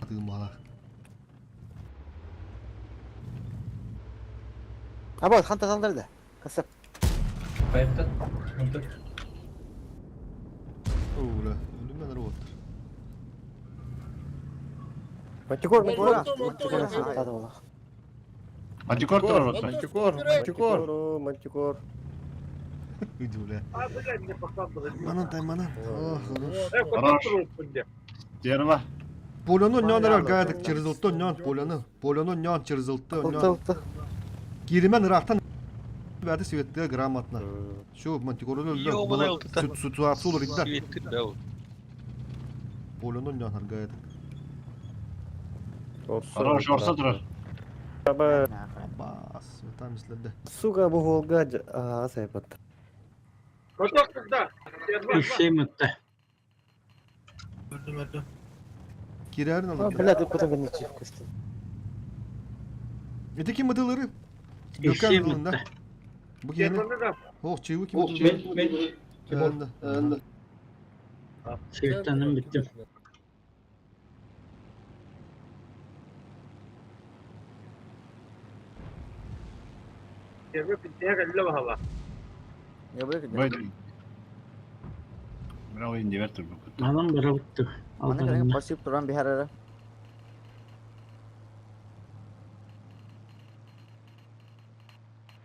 Тыымалар. Аба, ханта салдырды. Кысып. Поэтому... Онтон. Оула, өлүмэн роботтар. Мантикор, мантикор. Мантикор сыттады була. Мантикор турар отта. Мантикор, мантикор. Мантикор, мантикор. Иди, Манан тайманан. О, хорош. Хорош. Стерва. Поляну нён эрэр гаядык через нён поляны. Поляну нён через Ылты нён. ылты. Киримен ырахтан бәді светте грамотно. Шо мантикору Ёбаный ылтыта. Ситуация олар Светтир да ол. Поляну нён аргаядык. Хорош, орса турар. Аба, Бас, там ислерде. сука, бу холга ага сайпат. Үссем өттө. Öldüm öldüm. Кирерин А, алып. Бля, ты куда гонить вкусно. Эти ким мыдылары? Gökhan Үссем yılında. өттө. Bu кини. Ох, чыгы ким Мен, мен. Тимур. Светтанын бүттүм. Не бык. Бой. Браво индивер тур бу. Манан бара бүттү. Манна Алдарында. кэлэн пассив туран биһэрэрэ.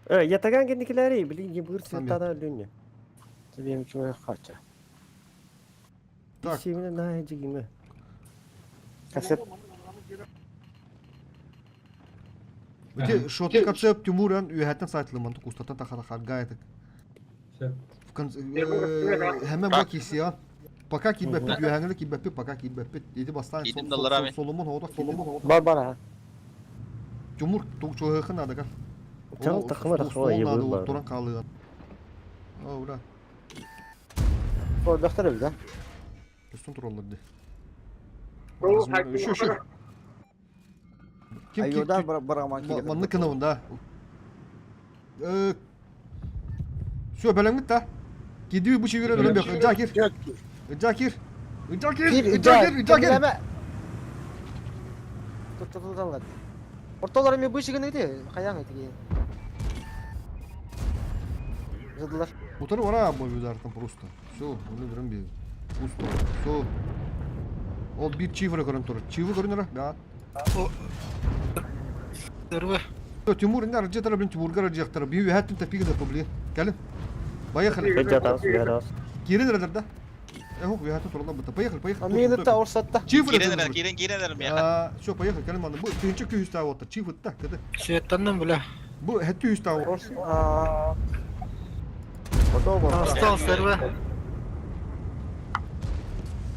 Э, ятаган кендикилери, блин, не быр светтада өлүнне. Тебе чего хочу. Так. Симне на жигиме. Касып. Эти шоты концепт Тимуран үйәттен сайтылыман кустатан тахара харгайтык. Всё. В конце hemen bak isyan. Пока кибеппит үһәңле кибеппит, пока кибеппит. Иди бастан Идем далларами. Соломон хода Соломон хода. Бар бар а. Тимур тук чоһы надо ка. Чал тахма тахма надо ебы бар. туран калыган. О, ура. О, доктор да. Üstün туралларды. Şu şu. Ким Айодар ким бар бараман киле. Манны кынабында. Э Все, бәләңбит та. Киди бу чигере белән бек. Жакир. Жакир. Жакир. Жакир. Жакир. Тут тут алат. Ортолар эми бышыгын иди, каяң иди. Жыдылар. Утыры вара бу удардан просто. Все, оны дөрем би. Пусто. Все. Ол бир чифры көрүн тур. Чифры көрүнөр, да. Стерва. Тимур инде аржы тарабын Тимурга аржы Би үһәттен тепиге дә блин. Кәлем. Поехали. Жатас, жатас. Кирен да. Эхо, үһәттен турла бу. Поехали, поехали. Мени та орсатта. Чифры. Кирен кирен кирен мияха. А, все, поехали, кәлем аны. Бу тинче күйүс та вот. Чифры та, кеде. Светтанным бля. Бу хәтте үс та. Орс. А. Остал стерва.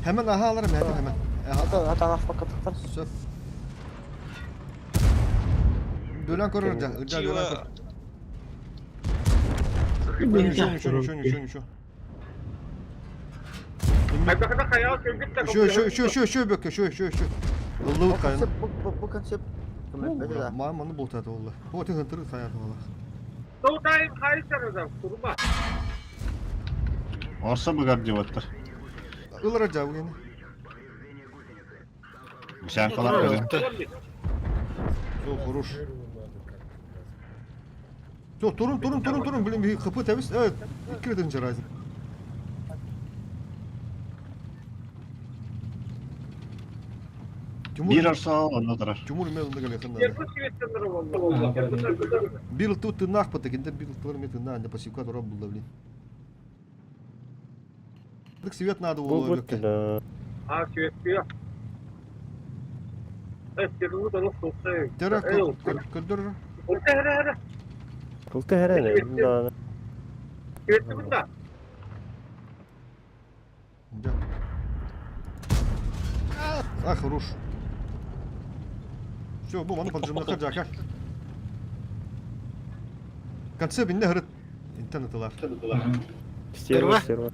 Hemen aha alırım, hemen hemen. Aha. Ата ата афка каттар. Все. Бөлән көрөр жа, жа бөлән көр. Еще, еще, еще, еще, еще. Еще, еще, еще, еще, еще, бөккө, еще, еще, еще. Ыллыбыт кайын. Концепт бу бу бу концепт. Көмөт да. Маманы болтады олла. О, тен тыры каяты ола. Орса бугар деп оттар. Ылра жа бугене. Гусянкалар көрүн. Все, хорош. Все, турун, турун, турун, турун, блин, bir кыпы тебиз. Evet, икки разин. Тимур, Бир орса онно турар. Тимур мен онда келе Ага, бардым. Бир ту тынах патыкинде бир тылар мен тына, не пассивка тура булды, блин. Так свет надо Бу было. бутты да. Тера көдөр. Култы хәрәне. Да. Да. А, хорош. Все, бу маны поджимна жака. Конце бинне хырыт интернетылар. Стерва, стерва.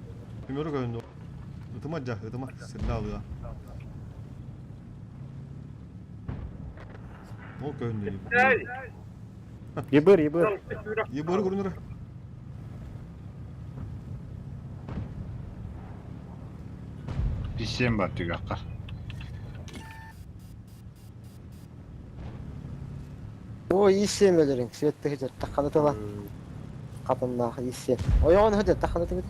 Өмөрү көрүндү. Ытыма дьа, ытыма, сирдэ алыа. Ол көһүннэ. Ебыр, ебыр. Ебыры көрүнөр. Писсем бар түгэххэ. О, иссем өлөрүҥ, свет тыһы таххана тыла. Хатыннаах иссем. Ойоҕун хыдыр таххана тыгыт.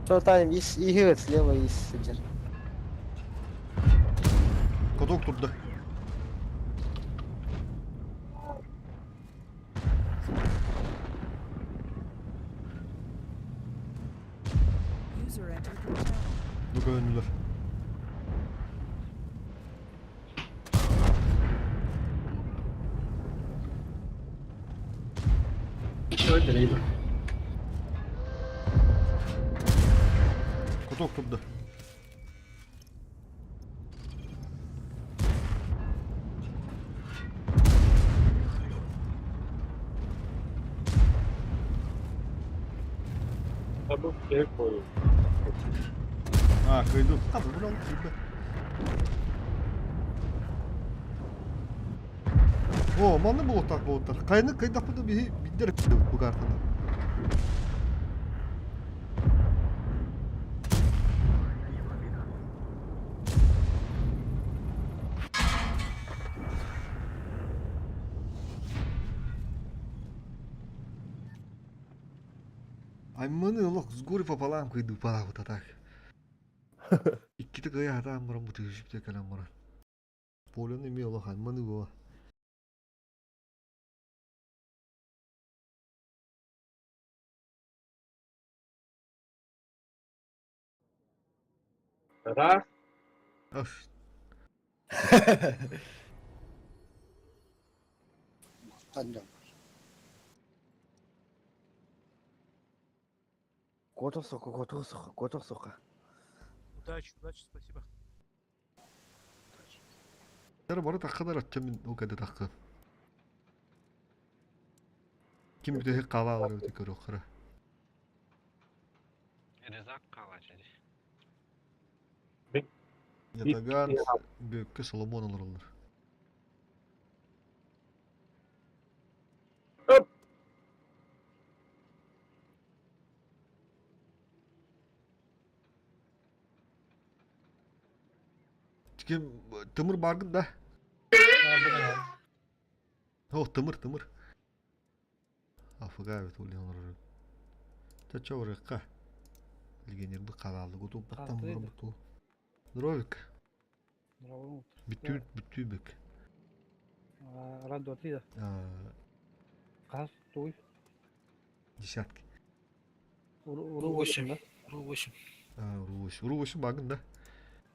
Что там, ис, иһи слева ис сылдьар. Каток турда. User entered your channel. Бу көһүннүлэр. Каток турда. А, кыйду. А, бу ол кыйды. О, манны болуттар болуттар. Кайны кыйдаппыды биһи биддер бу картаны. Айманы олох с горя пополам кыйды палабыт атак. Икките кыя атаан баран бу тыгышып кэлэн баран. Поляны эми олох айманы була. Раз. Öf. Готов сука, готов сука, готов сука. Удачи, удачи, спасибо. Тәрі бары таққадар атча мин ол кәді таққы. Ким бүтәһи қала алар өте көрі қыра. Резак калачы. Ятаган бөккө Соломон алар олар. Ким тымыр баргын да. О, тымыр, тымыр. Афыга бит улин олар. Та чорыкка. Легионер бу каналды гуту баттан буту. Здоровик. Бүтүү бүтүү бек. Раз, два, три, да. Раз, туй. Десятки. Ру 8. Ру 8. А, ру 8. Ру 8 багын да.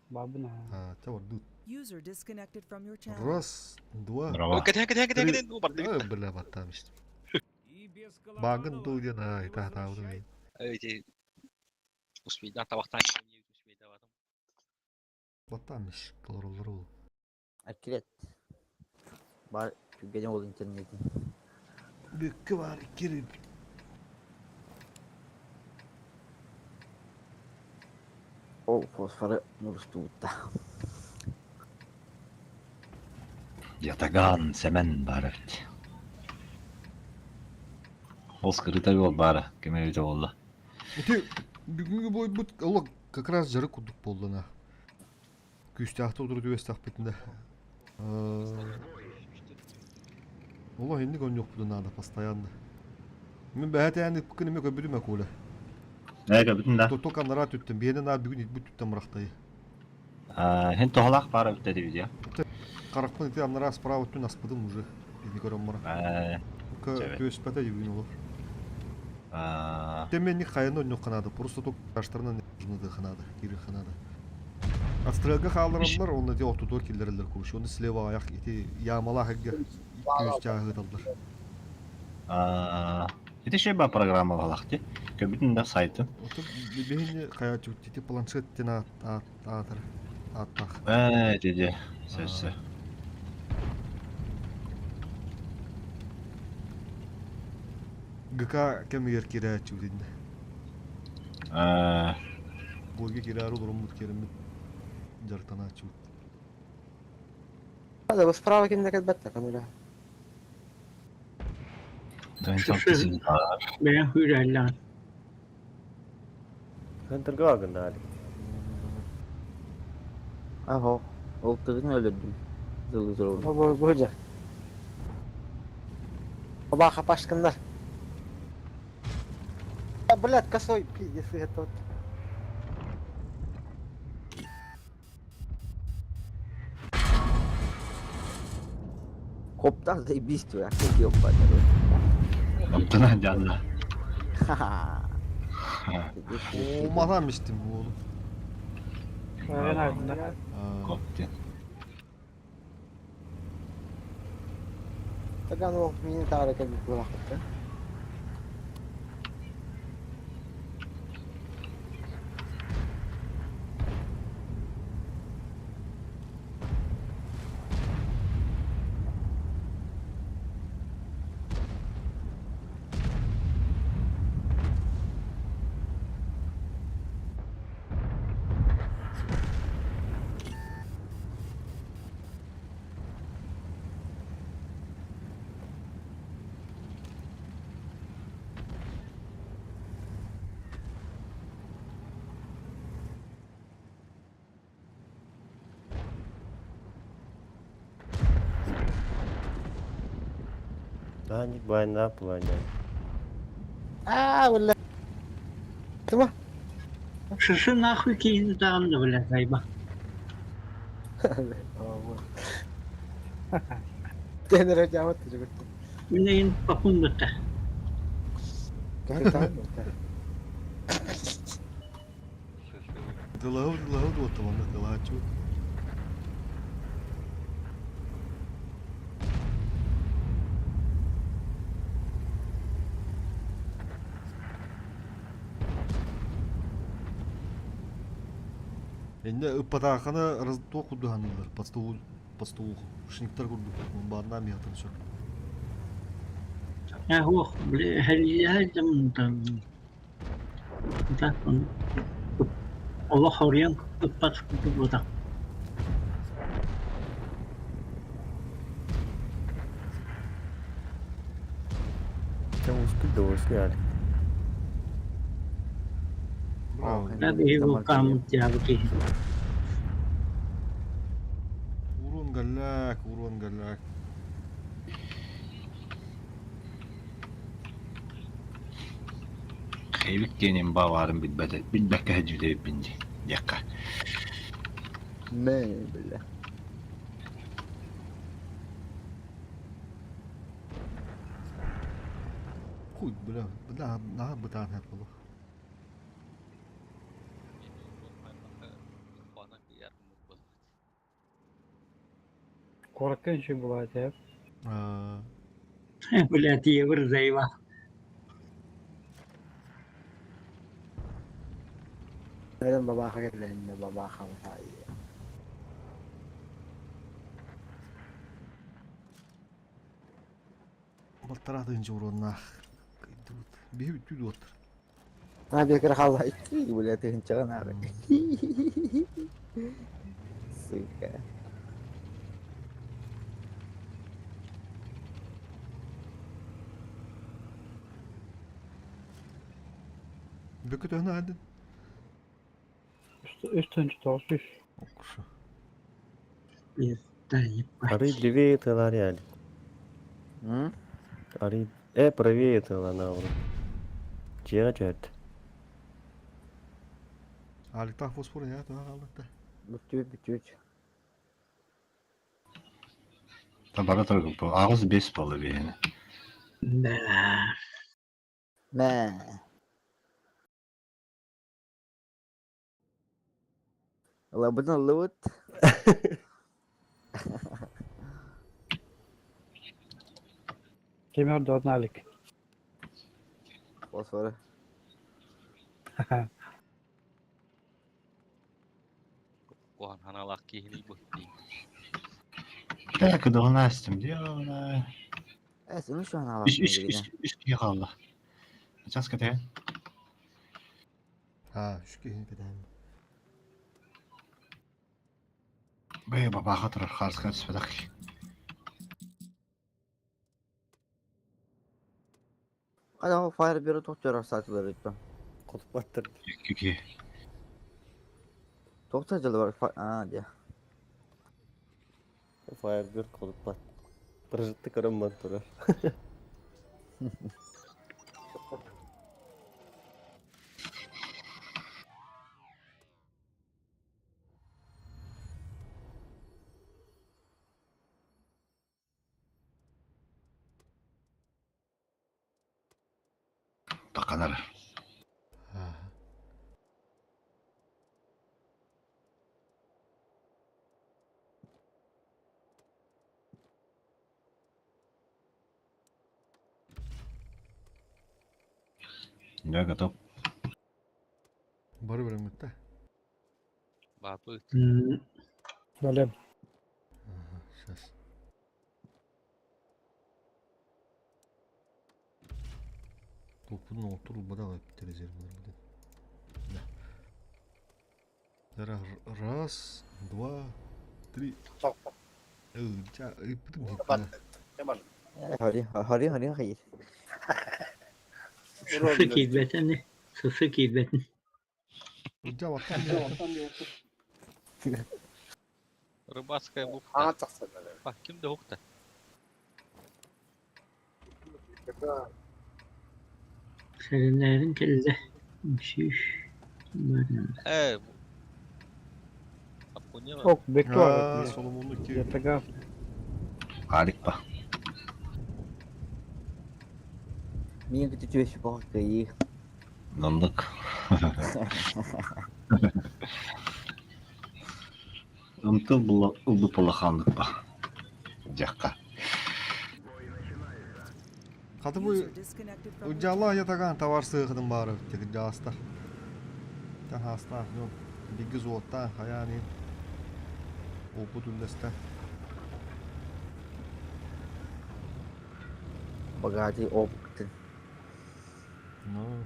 Бабына. А, та вот тут. User disconnected from your channel. Раз, два, Здорово. Кэтэ кэтэ кэтэ три. кэтэ ну барды. Ой, бля, баттам işte. Багын ту ден ай, та та уду. Эти успейда табактан успейда батым. Баттам иш, колоролор ол. Аккирет. Бар түгені ол интернетин. Бүккө бар, кирип. Ол фосфоры нурустуутта. Ятаган, Семен бар эбит. Ол скрыта бол бары, кеме өтө болду. Ити бүгүнкү бой бут олох как раз жары курдук болду на. Күстәхте отыру түбестах битинде. Олох инник он yok буду надо постоянно. Мен бәһәт яны күнеме көбүдүмө куле. Эге бүтүн да. Только нара түттем. Биһине на бүгүн ит бүт мырахтай. Хен тохолах бары бит деди видео. Каракпын ити амнара справа түн аспыдым уже. Ини көрөм мара. Чебет. Түөспәтә бүгүн олор. Темен ни хайны оньок канады. Просто только таштарынан жыныды ханады, кири ханады. Астрелга хаалараллар, онна де ортодор киллерелер курш. Оны слева аяк ити ямала хагга 200 чагы талдар. Ити шей ба программа балах ти. Көбүтүн да сайтын. Ото бихини кая тити планшет тена атар. Аттах. Деди. Сөзсө. ГК кэмигэр кирээччи динне. Аа. Бойга кирээри олороммут кереммит дьарыктанааччыбыт. Hadi bu справа kimde кэлбэттэ каныра. Бэйэн хүрэллээн. Хантырга агында али. Ахо. Ол тыгын өлөрдүм. Зылы зылы. Бу бу жа. Оба хапашкындар. А, блядь, косой, пиздец, это вот. Коптар заебись твоя, ёбаный. Оттон жанна. Ха-ха. О, матам истим oğlum. Коптен. Таган ол мини тагара кэлбит буолаахпыт. Аник байна планя. Аа, бля. Тума. Шышы нахуй киһини даҕаны бля сайба. Тенере жамат түжүгүт. Минейин папун бытта. Дылаһы дылаһы дуотта манна дылаһаччыбыт. Энне ыппатаахана раз туох курдук ханыылар, подстол подстол шниктар курдук, баарна миятын сөп. Я хуох, бля, хәлләһә Так, Олох хорьян ыппат курдук бута. Там успеть да успеть, Алик. Браво. Да биһиги камут дьаабы Урон галляк, урон галляк. Хейбик диэнин бааварын билбэт билбэккэ хэдьүдэбиппин дии диэххэ. Мэ, бля. Хуй, бля, бля, наһаа бытаан хэт боло. Коротко еще бывает, я. Аа, Бля, тиебір зайба. Neden бабаха келленне бабаха махай. балтараатын уроннаах. Биһи бүтүү дуоттар. А бекер халай. Бля, ты ничего надо. Сука. Бүкүт өһнө адын. Үстін тоғыз үш. Окшу. Да, ебать. Ары левее тылар Алик. М? Ары правее тыла наоборот. Чега чөт. Аликтах фосфор я туha қалды. Бүтүү, бүтүү. Бара тургу агыз бес болду биһини. Да. Мэ. Лабыдан лыбыт. Кемер додналик. Фосфоры. Кухан ханалах кихили бухти. Так, догнастым диона. Э, сен şu an Үс үс үс үс киһи хаалла. Сейчас кэтэһэн. А, үс киһини кэтэһэн. Бэйэ бабааха турар хаарыска түспэтэх. Hadi Firebear'ı toktuyor saatleri lütfen. Хотуппаттар. Икки киһи. Toktar var. Aa diye. Firebird хотуппат. Прожитты көрөн турар. Таканар. Аа. Я готов. Бары бөлөммүттэ. Бапы. Бэлэм. Ага, сейчас. Топун отур бада резервлер будет. Да. Раз, два, три. Hadi hadi hadi hayır. Сысы киирбэтин, сысы киирбэтин. Рыбацкая бухта. Аҥа тахсан Бак ким да бухта. Сэриннэрин кэллэ. Сүүс. Э. Апуняла. Ок, бекто. Соломонну ки. Ятага. Алик ба. Мин күтү бак кыйы. Нандык. Ымтыл була ылбы полаханнык ба. Жакка. Хаты бу User disconnected from your Удьалла ятаган товар сыхыдын бары тек жаастар. Та хаста yok. Биги зуотта хаяни. Опут үллэстэ. Богатый опыт. Ну,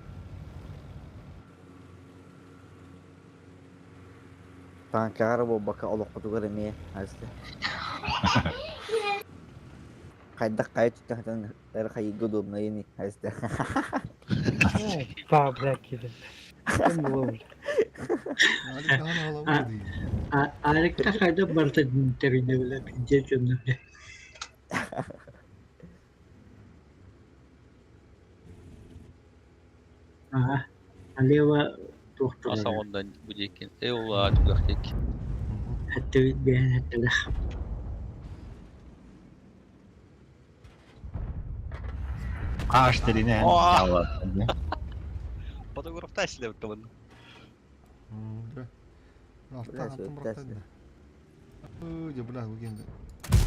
Танкара бу бака олоққутугар эмиэ асты. Хайдах кайы түттэн эр хайыгы удобно асты. Ба, блядь, киирэн. Ким була, блядь. Алик даҕаны аҕалабыт дии. Аликта хайда барыта тэринэ билэ пиздец дьонно. Ага. Алева туохтар. Аса ондан бу диэкин. Э ола түгэх диэки. Хатты бэйэн хаттылах. Аш терине. Оа! Фотографта силеп табын. Да. Артан Бля, аттым сөптәс. бырахтан. Ө, бля, үгенде.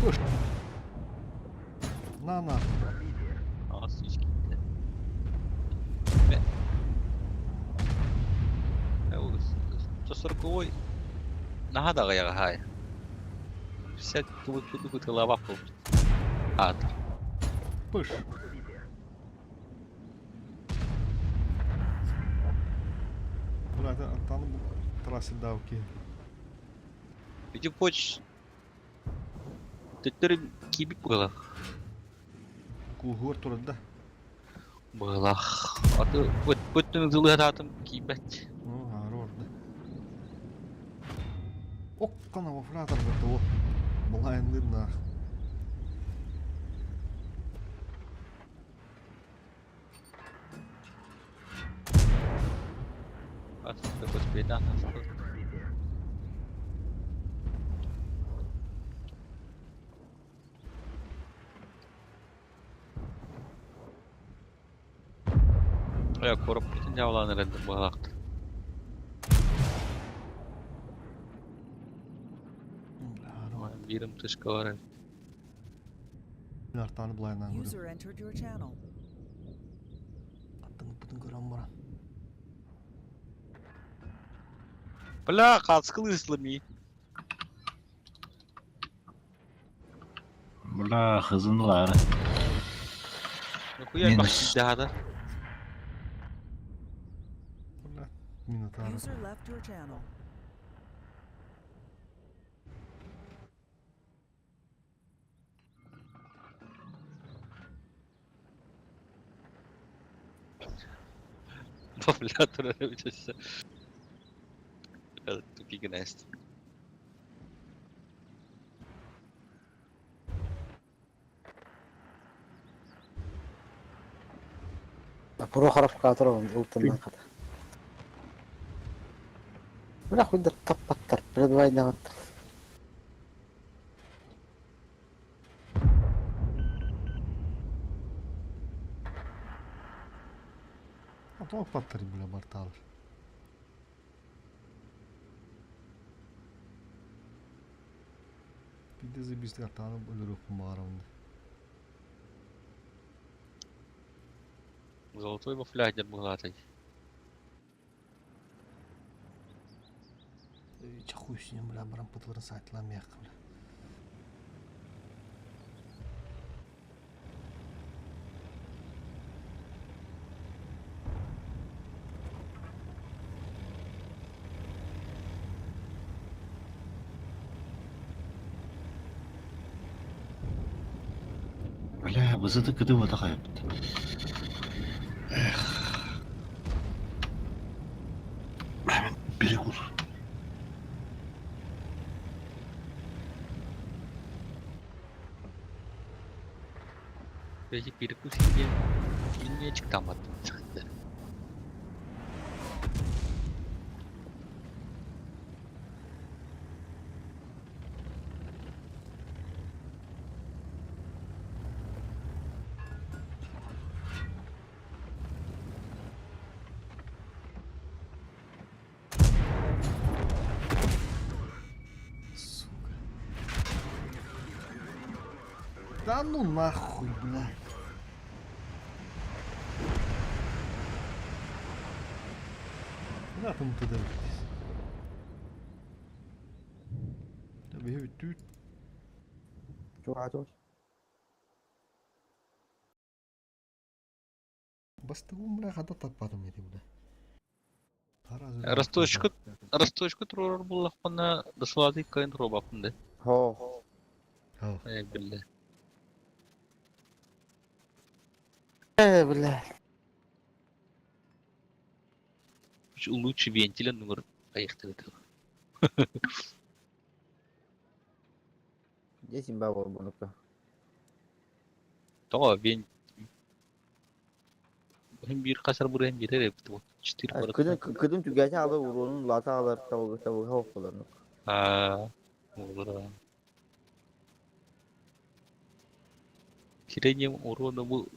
Пыш. На на. Ас ички. 140-й Нагадага ягай. 50 кубик кубик голова был. А, Пыш. Бля, аттаны бу трассы давки. иди поч. Төттөр кибик было. Кугур турда. Было. А ты вот вот зылы атым кибет. Ну, ары орда. Оккана во флятор бытты Былайынлыр нах. А ты такой спейдан. Я короб бүтүн жабылан эрелдим багалакты. Бирим тышка бар. Артаны былайынан көрөм. User entered your channel. Аттаны бүтүн көрөм бара. Бля, кацкылы ми. Бля, хызынлар. Нахуя Минус. бак да. Минотавр. User left your channel. Бля, турар эбит өссө. Тупик нэст. Прохоровка турабын ылтыннан хата. Бля, хуйдар таппаттар, предвайнагаттар. А то паттар бля барталар. Биде забистер таным өлөрөк маарымды. Золотой вафлядер булатай. Чахуй с ним, бля, барам пытыларын сайтлам яқы, бля. Бля, бызыты кыды вода кайыпты. Эх. Бля, мен перекур. Бэйи перекусите. Минечик там от. Сука. Да ну нахуй, бля. Куда там туда здесь? Да беги тут. Чугатос. Бастығым, бля, хата таппадым еді, бля. Росточку, росточку турар буллахпана дослады кайын робапынды. Хо. Э, бля. Э, бля. Лучше вентиля нур поехали. Десин ба бол бунукта. То вен Hem bir kasar buraya hem bir yere Четыре Кыдын кыдын түгәте алыр, уронун лата алыр, тавыгы тавыгы хоп болар. А, olur. Среднем урона был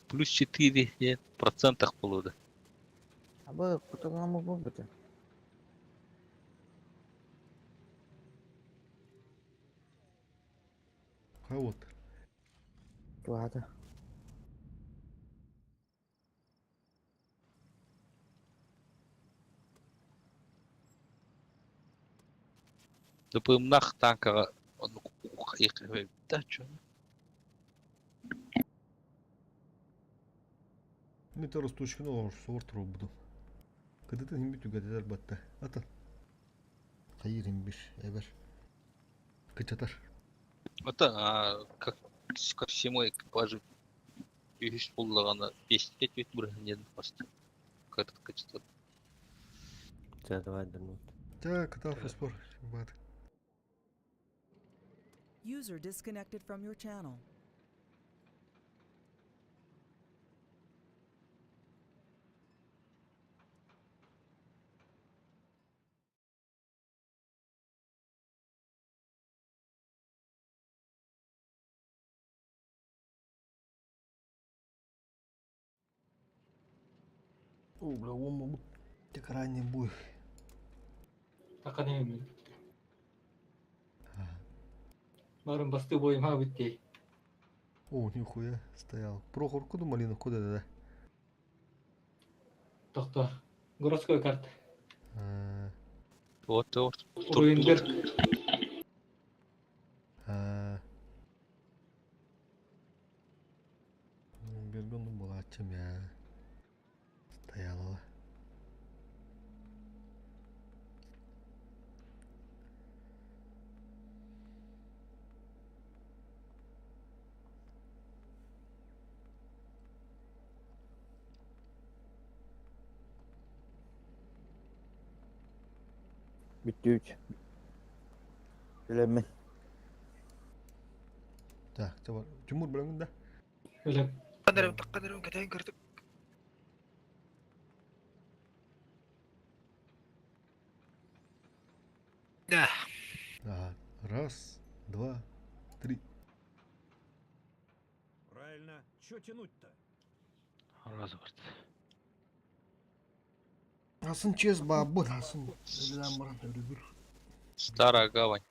плюс 4 процентах было. Абы куталама бу бит. А вот. Чугата. Допымнах танкаға да чё? Мен то росточканы ор сор буду. Кыдытын хим бүтүгә дәләр батта. Ата. Хайыр хим бир, эбер. Кычатар. Это а, как ко всему экипажу үһүс буллагана 5 5 бир басты. Как качество. Ча, давай, дернут. Так, ката фосфор. Бат. User disconnected from your channel. О, бля, он мог так ранее бой. Таканемин. Барын басты бойым ха битти. О, нихуя, стоял. Прохор, куда малина, куда да? Тохто. Городской карта. Вот, вот. Руинберг. Бергон была чем я стояла. Бүттүүт. Билэммин. Так, чабар. Тимур билэҥин да? Билем. Таққан таққан кәтәйін көрдік. Да. Ага. Раз, два, три. Правильно. Чё тянуть-то? Разворот. Асын чез бабы, асын. Билэн баран өрүбүр. Старая гавань.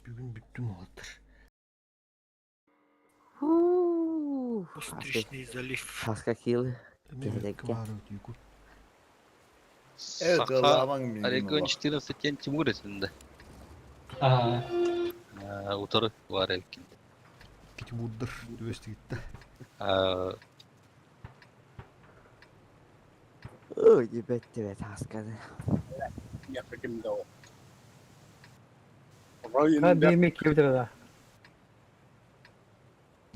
Бүгүн бүттүм олаттыр. Устричный залив. Хаска килы. Эмиэ бары түйкү. Evet, Саха, Ламан мин Орегон 14 тен Тимур этинде. Ага. Утары бар эбикин. Тимурдар түбэсти гитте. Ой, ебать тебе тасканы. Ha bir yemek yiyebilir да.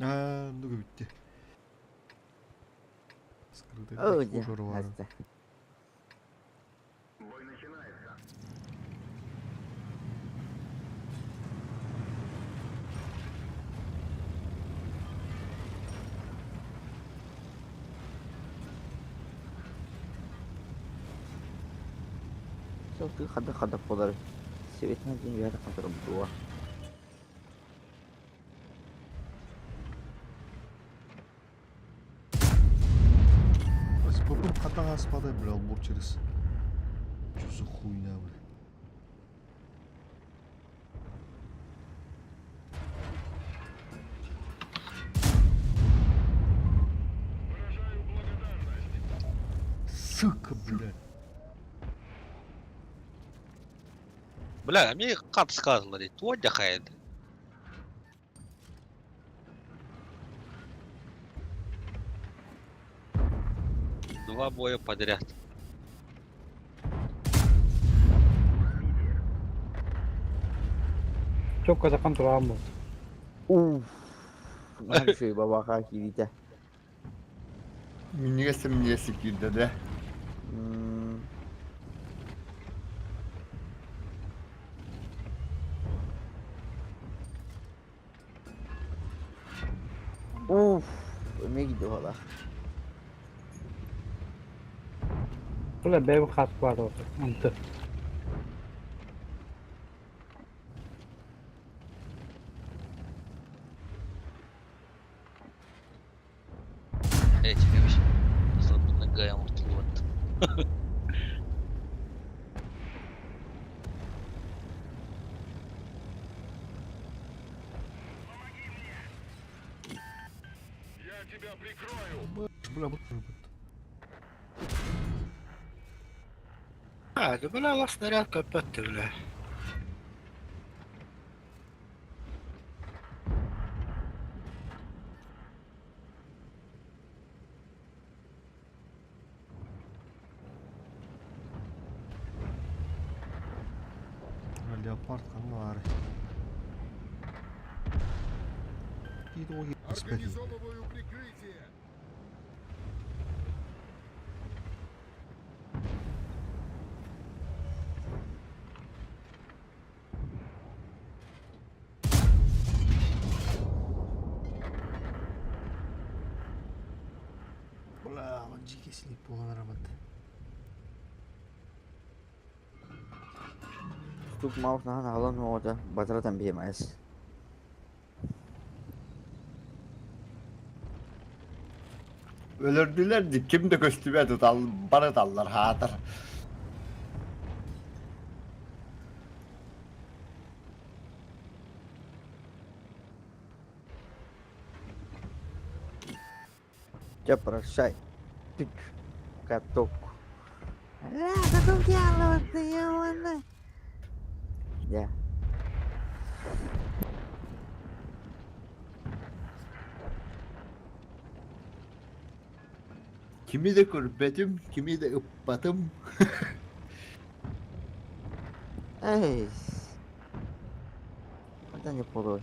Аа, нүгө бүттү. Скрытый Ой, ужур бар. хаста. Сол хада хада болар. Светна дин яра хада буа. Спокойно хатага спадай, бля, бур через. Чё за хуйня, бля? Сука, блядь. Бля, мне кат сказала, твой дяхает. Два боя подряд. Çok kazakan durağım bu. Уф. Наша бабаха кирите. Минигesi минигesi кирде де. Уф. Эме gidiyor hala. Бля, бэйб хат бар orada. Антı. Эти вообще. Нога вот. Бля, вот. А, да бля, ла снаряд көпөттү, бля. Леопард канары. Организовываю прикрытие. Бля, он дикий слип полон работы. Тук маус нахан алан ода батаратан BMS. Өлөрдүлэр ким да көстүбэ тутал барыталлар хаатар. Чё, прощай. Тык. Каток. Ля, какой дьявол ты, ё-моё. Да. Kimi de көрбөтүм, kimi de ыппатым. Эй. Это не полой.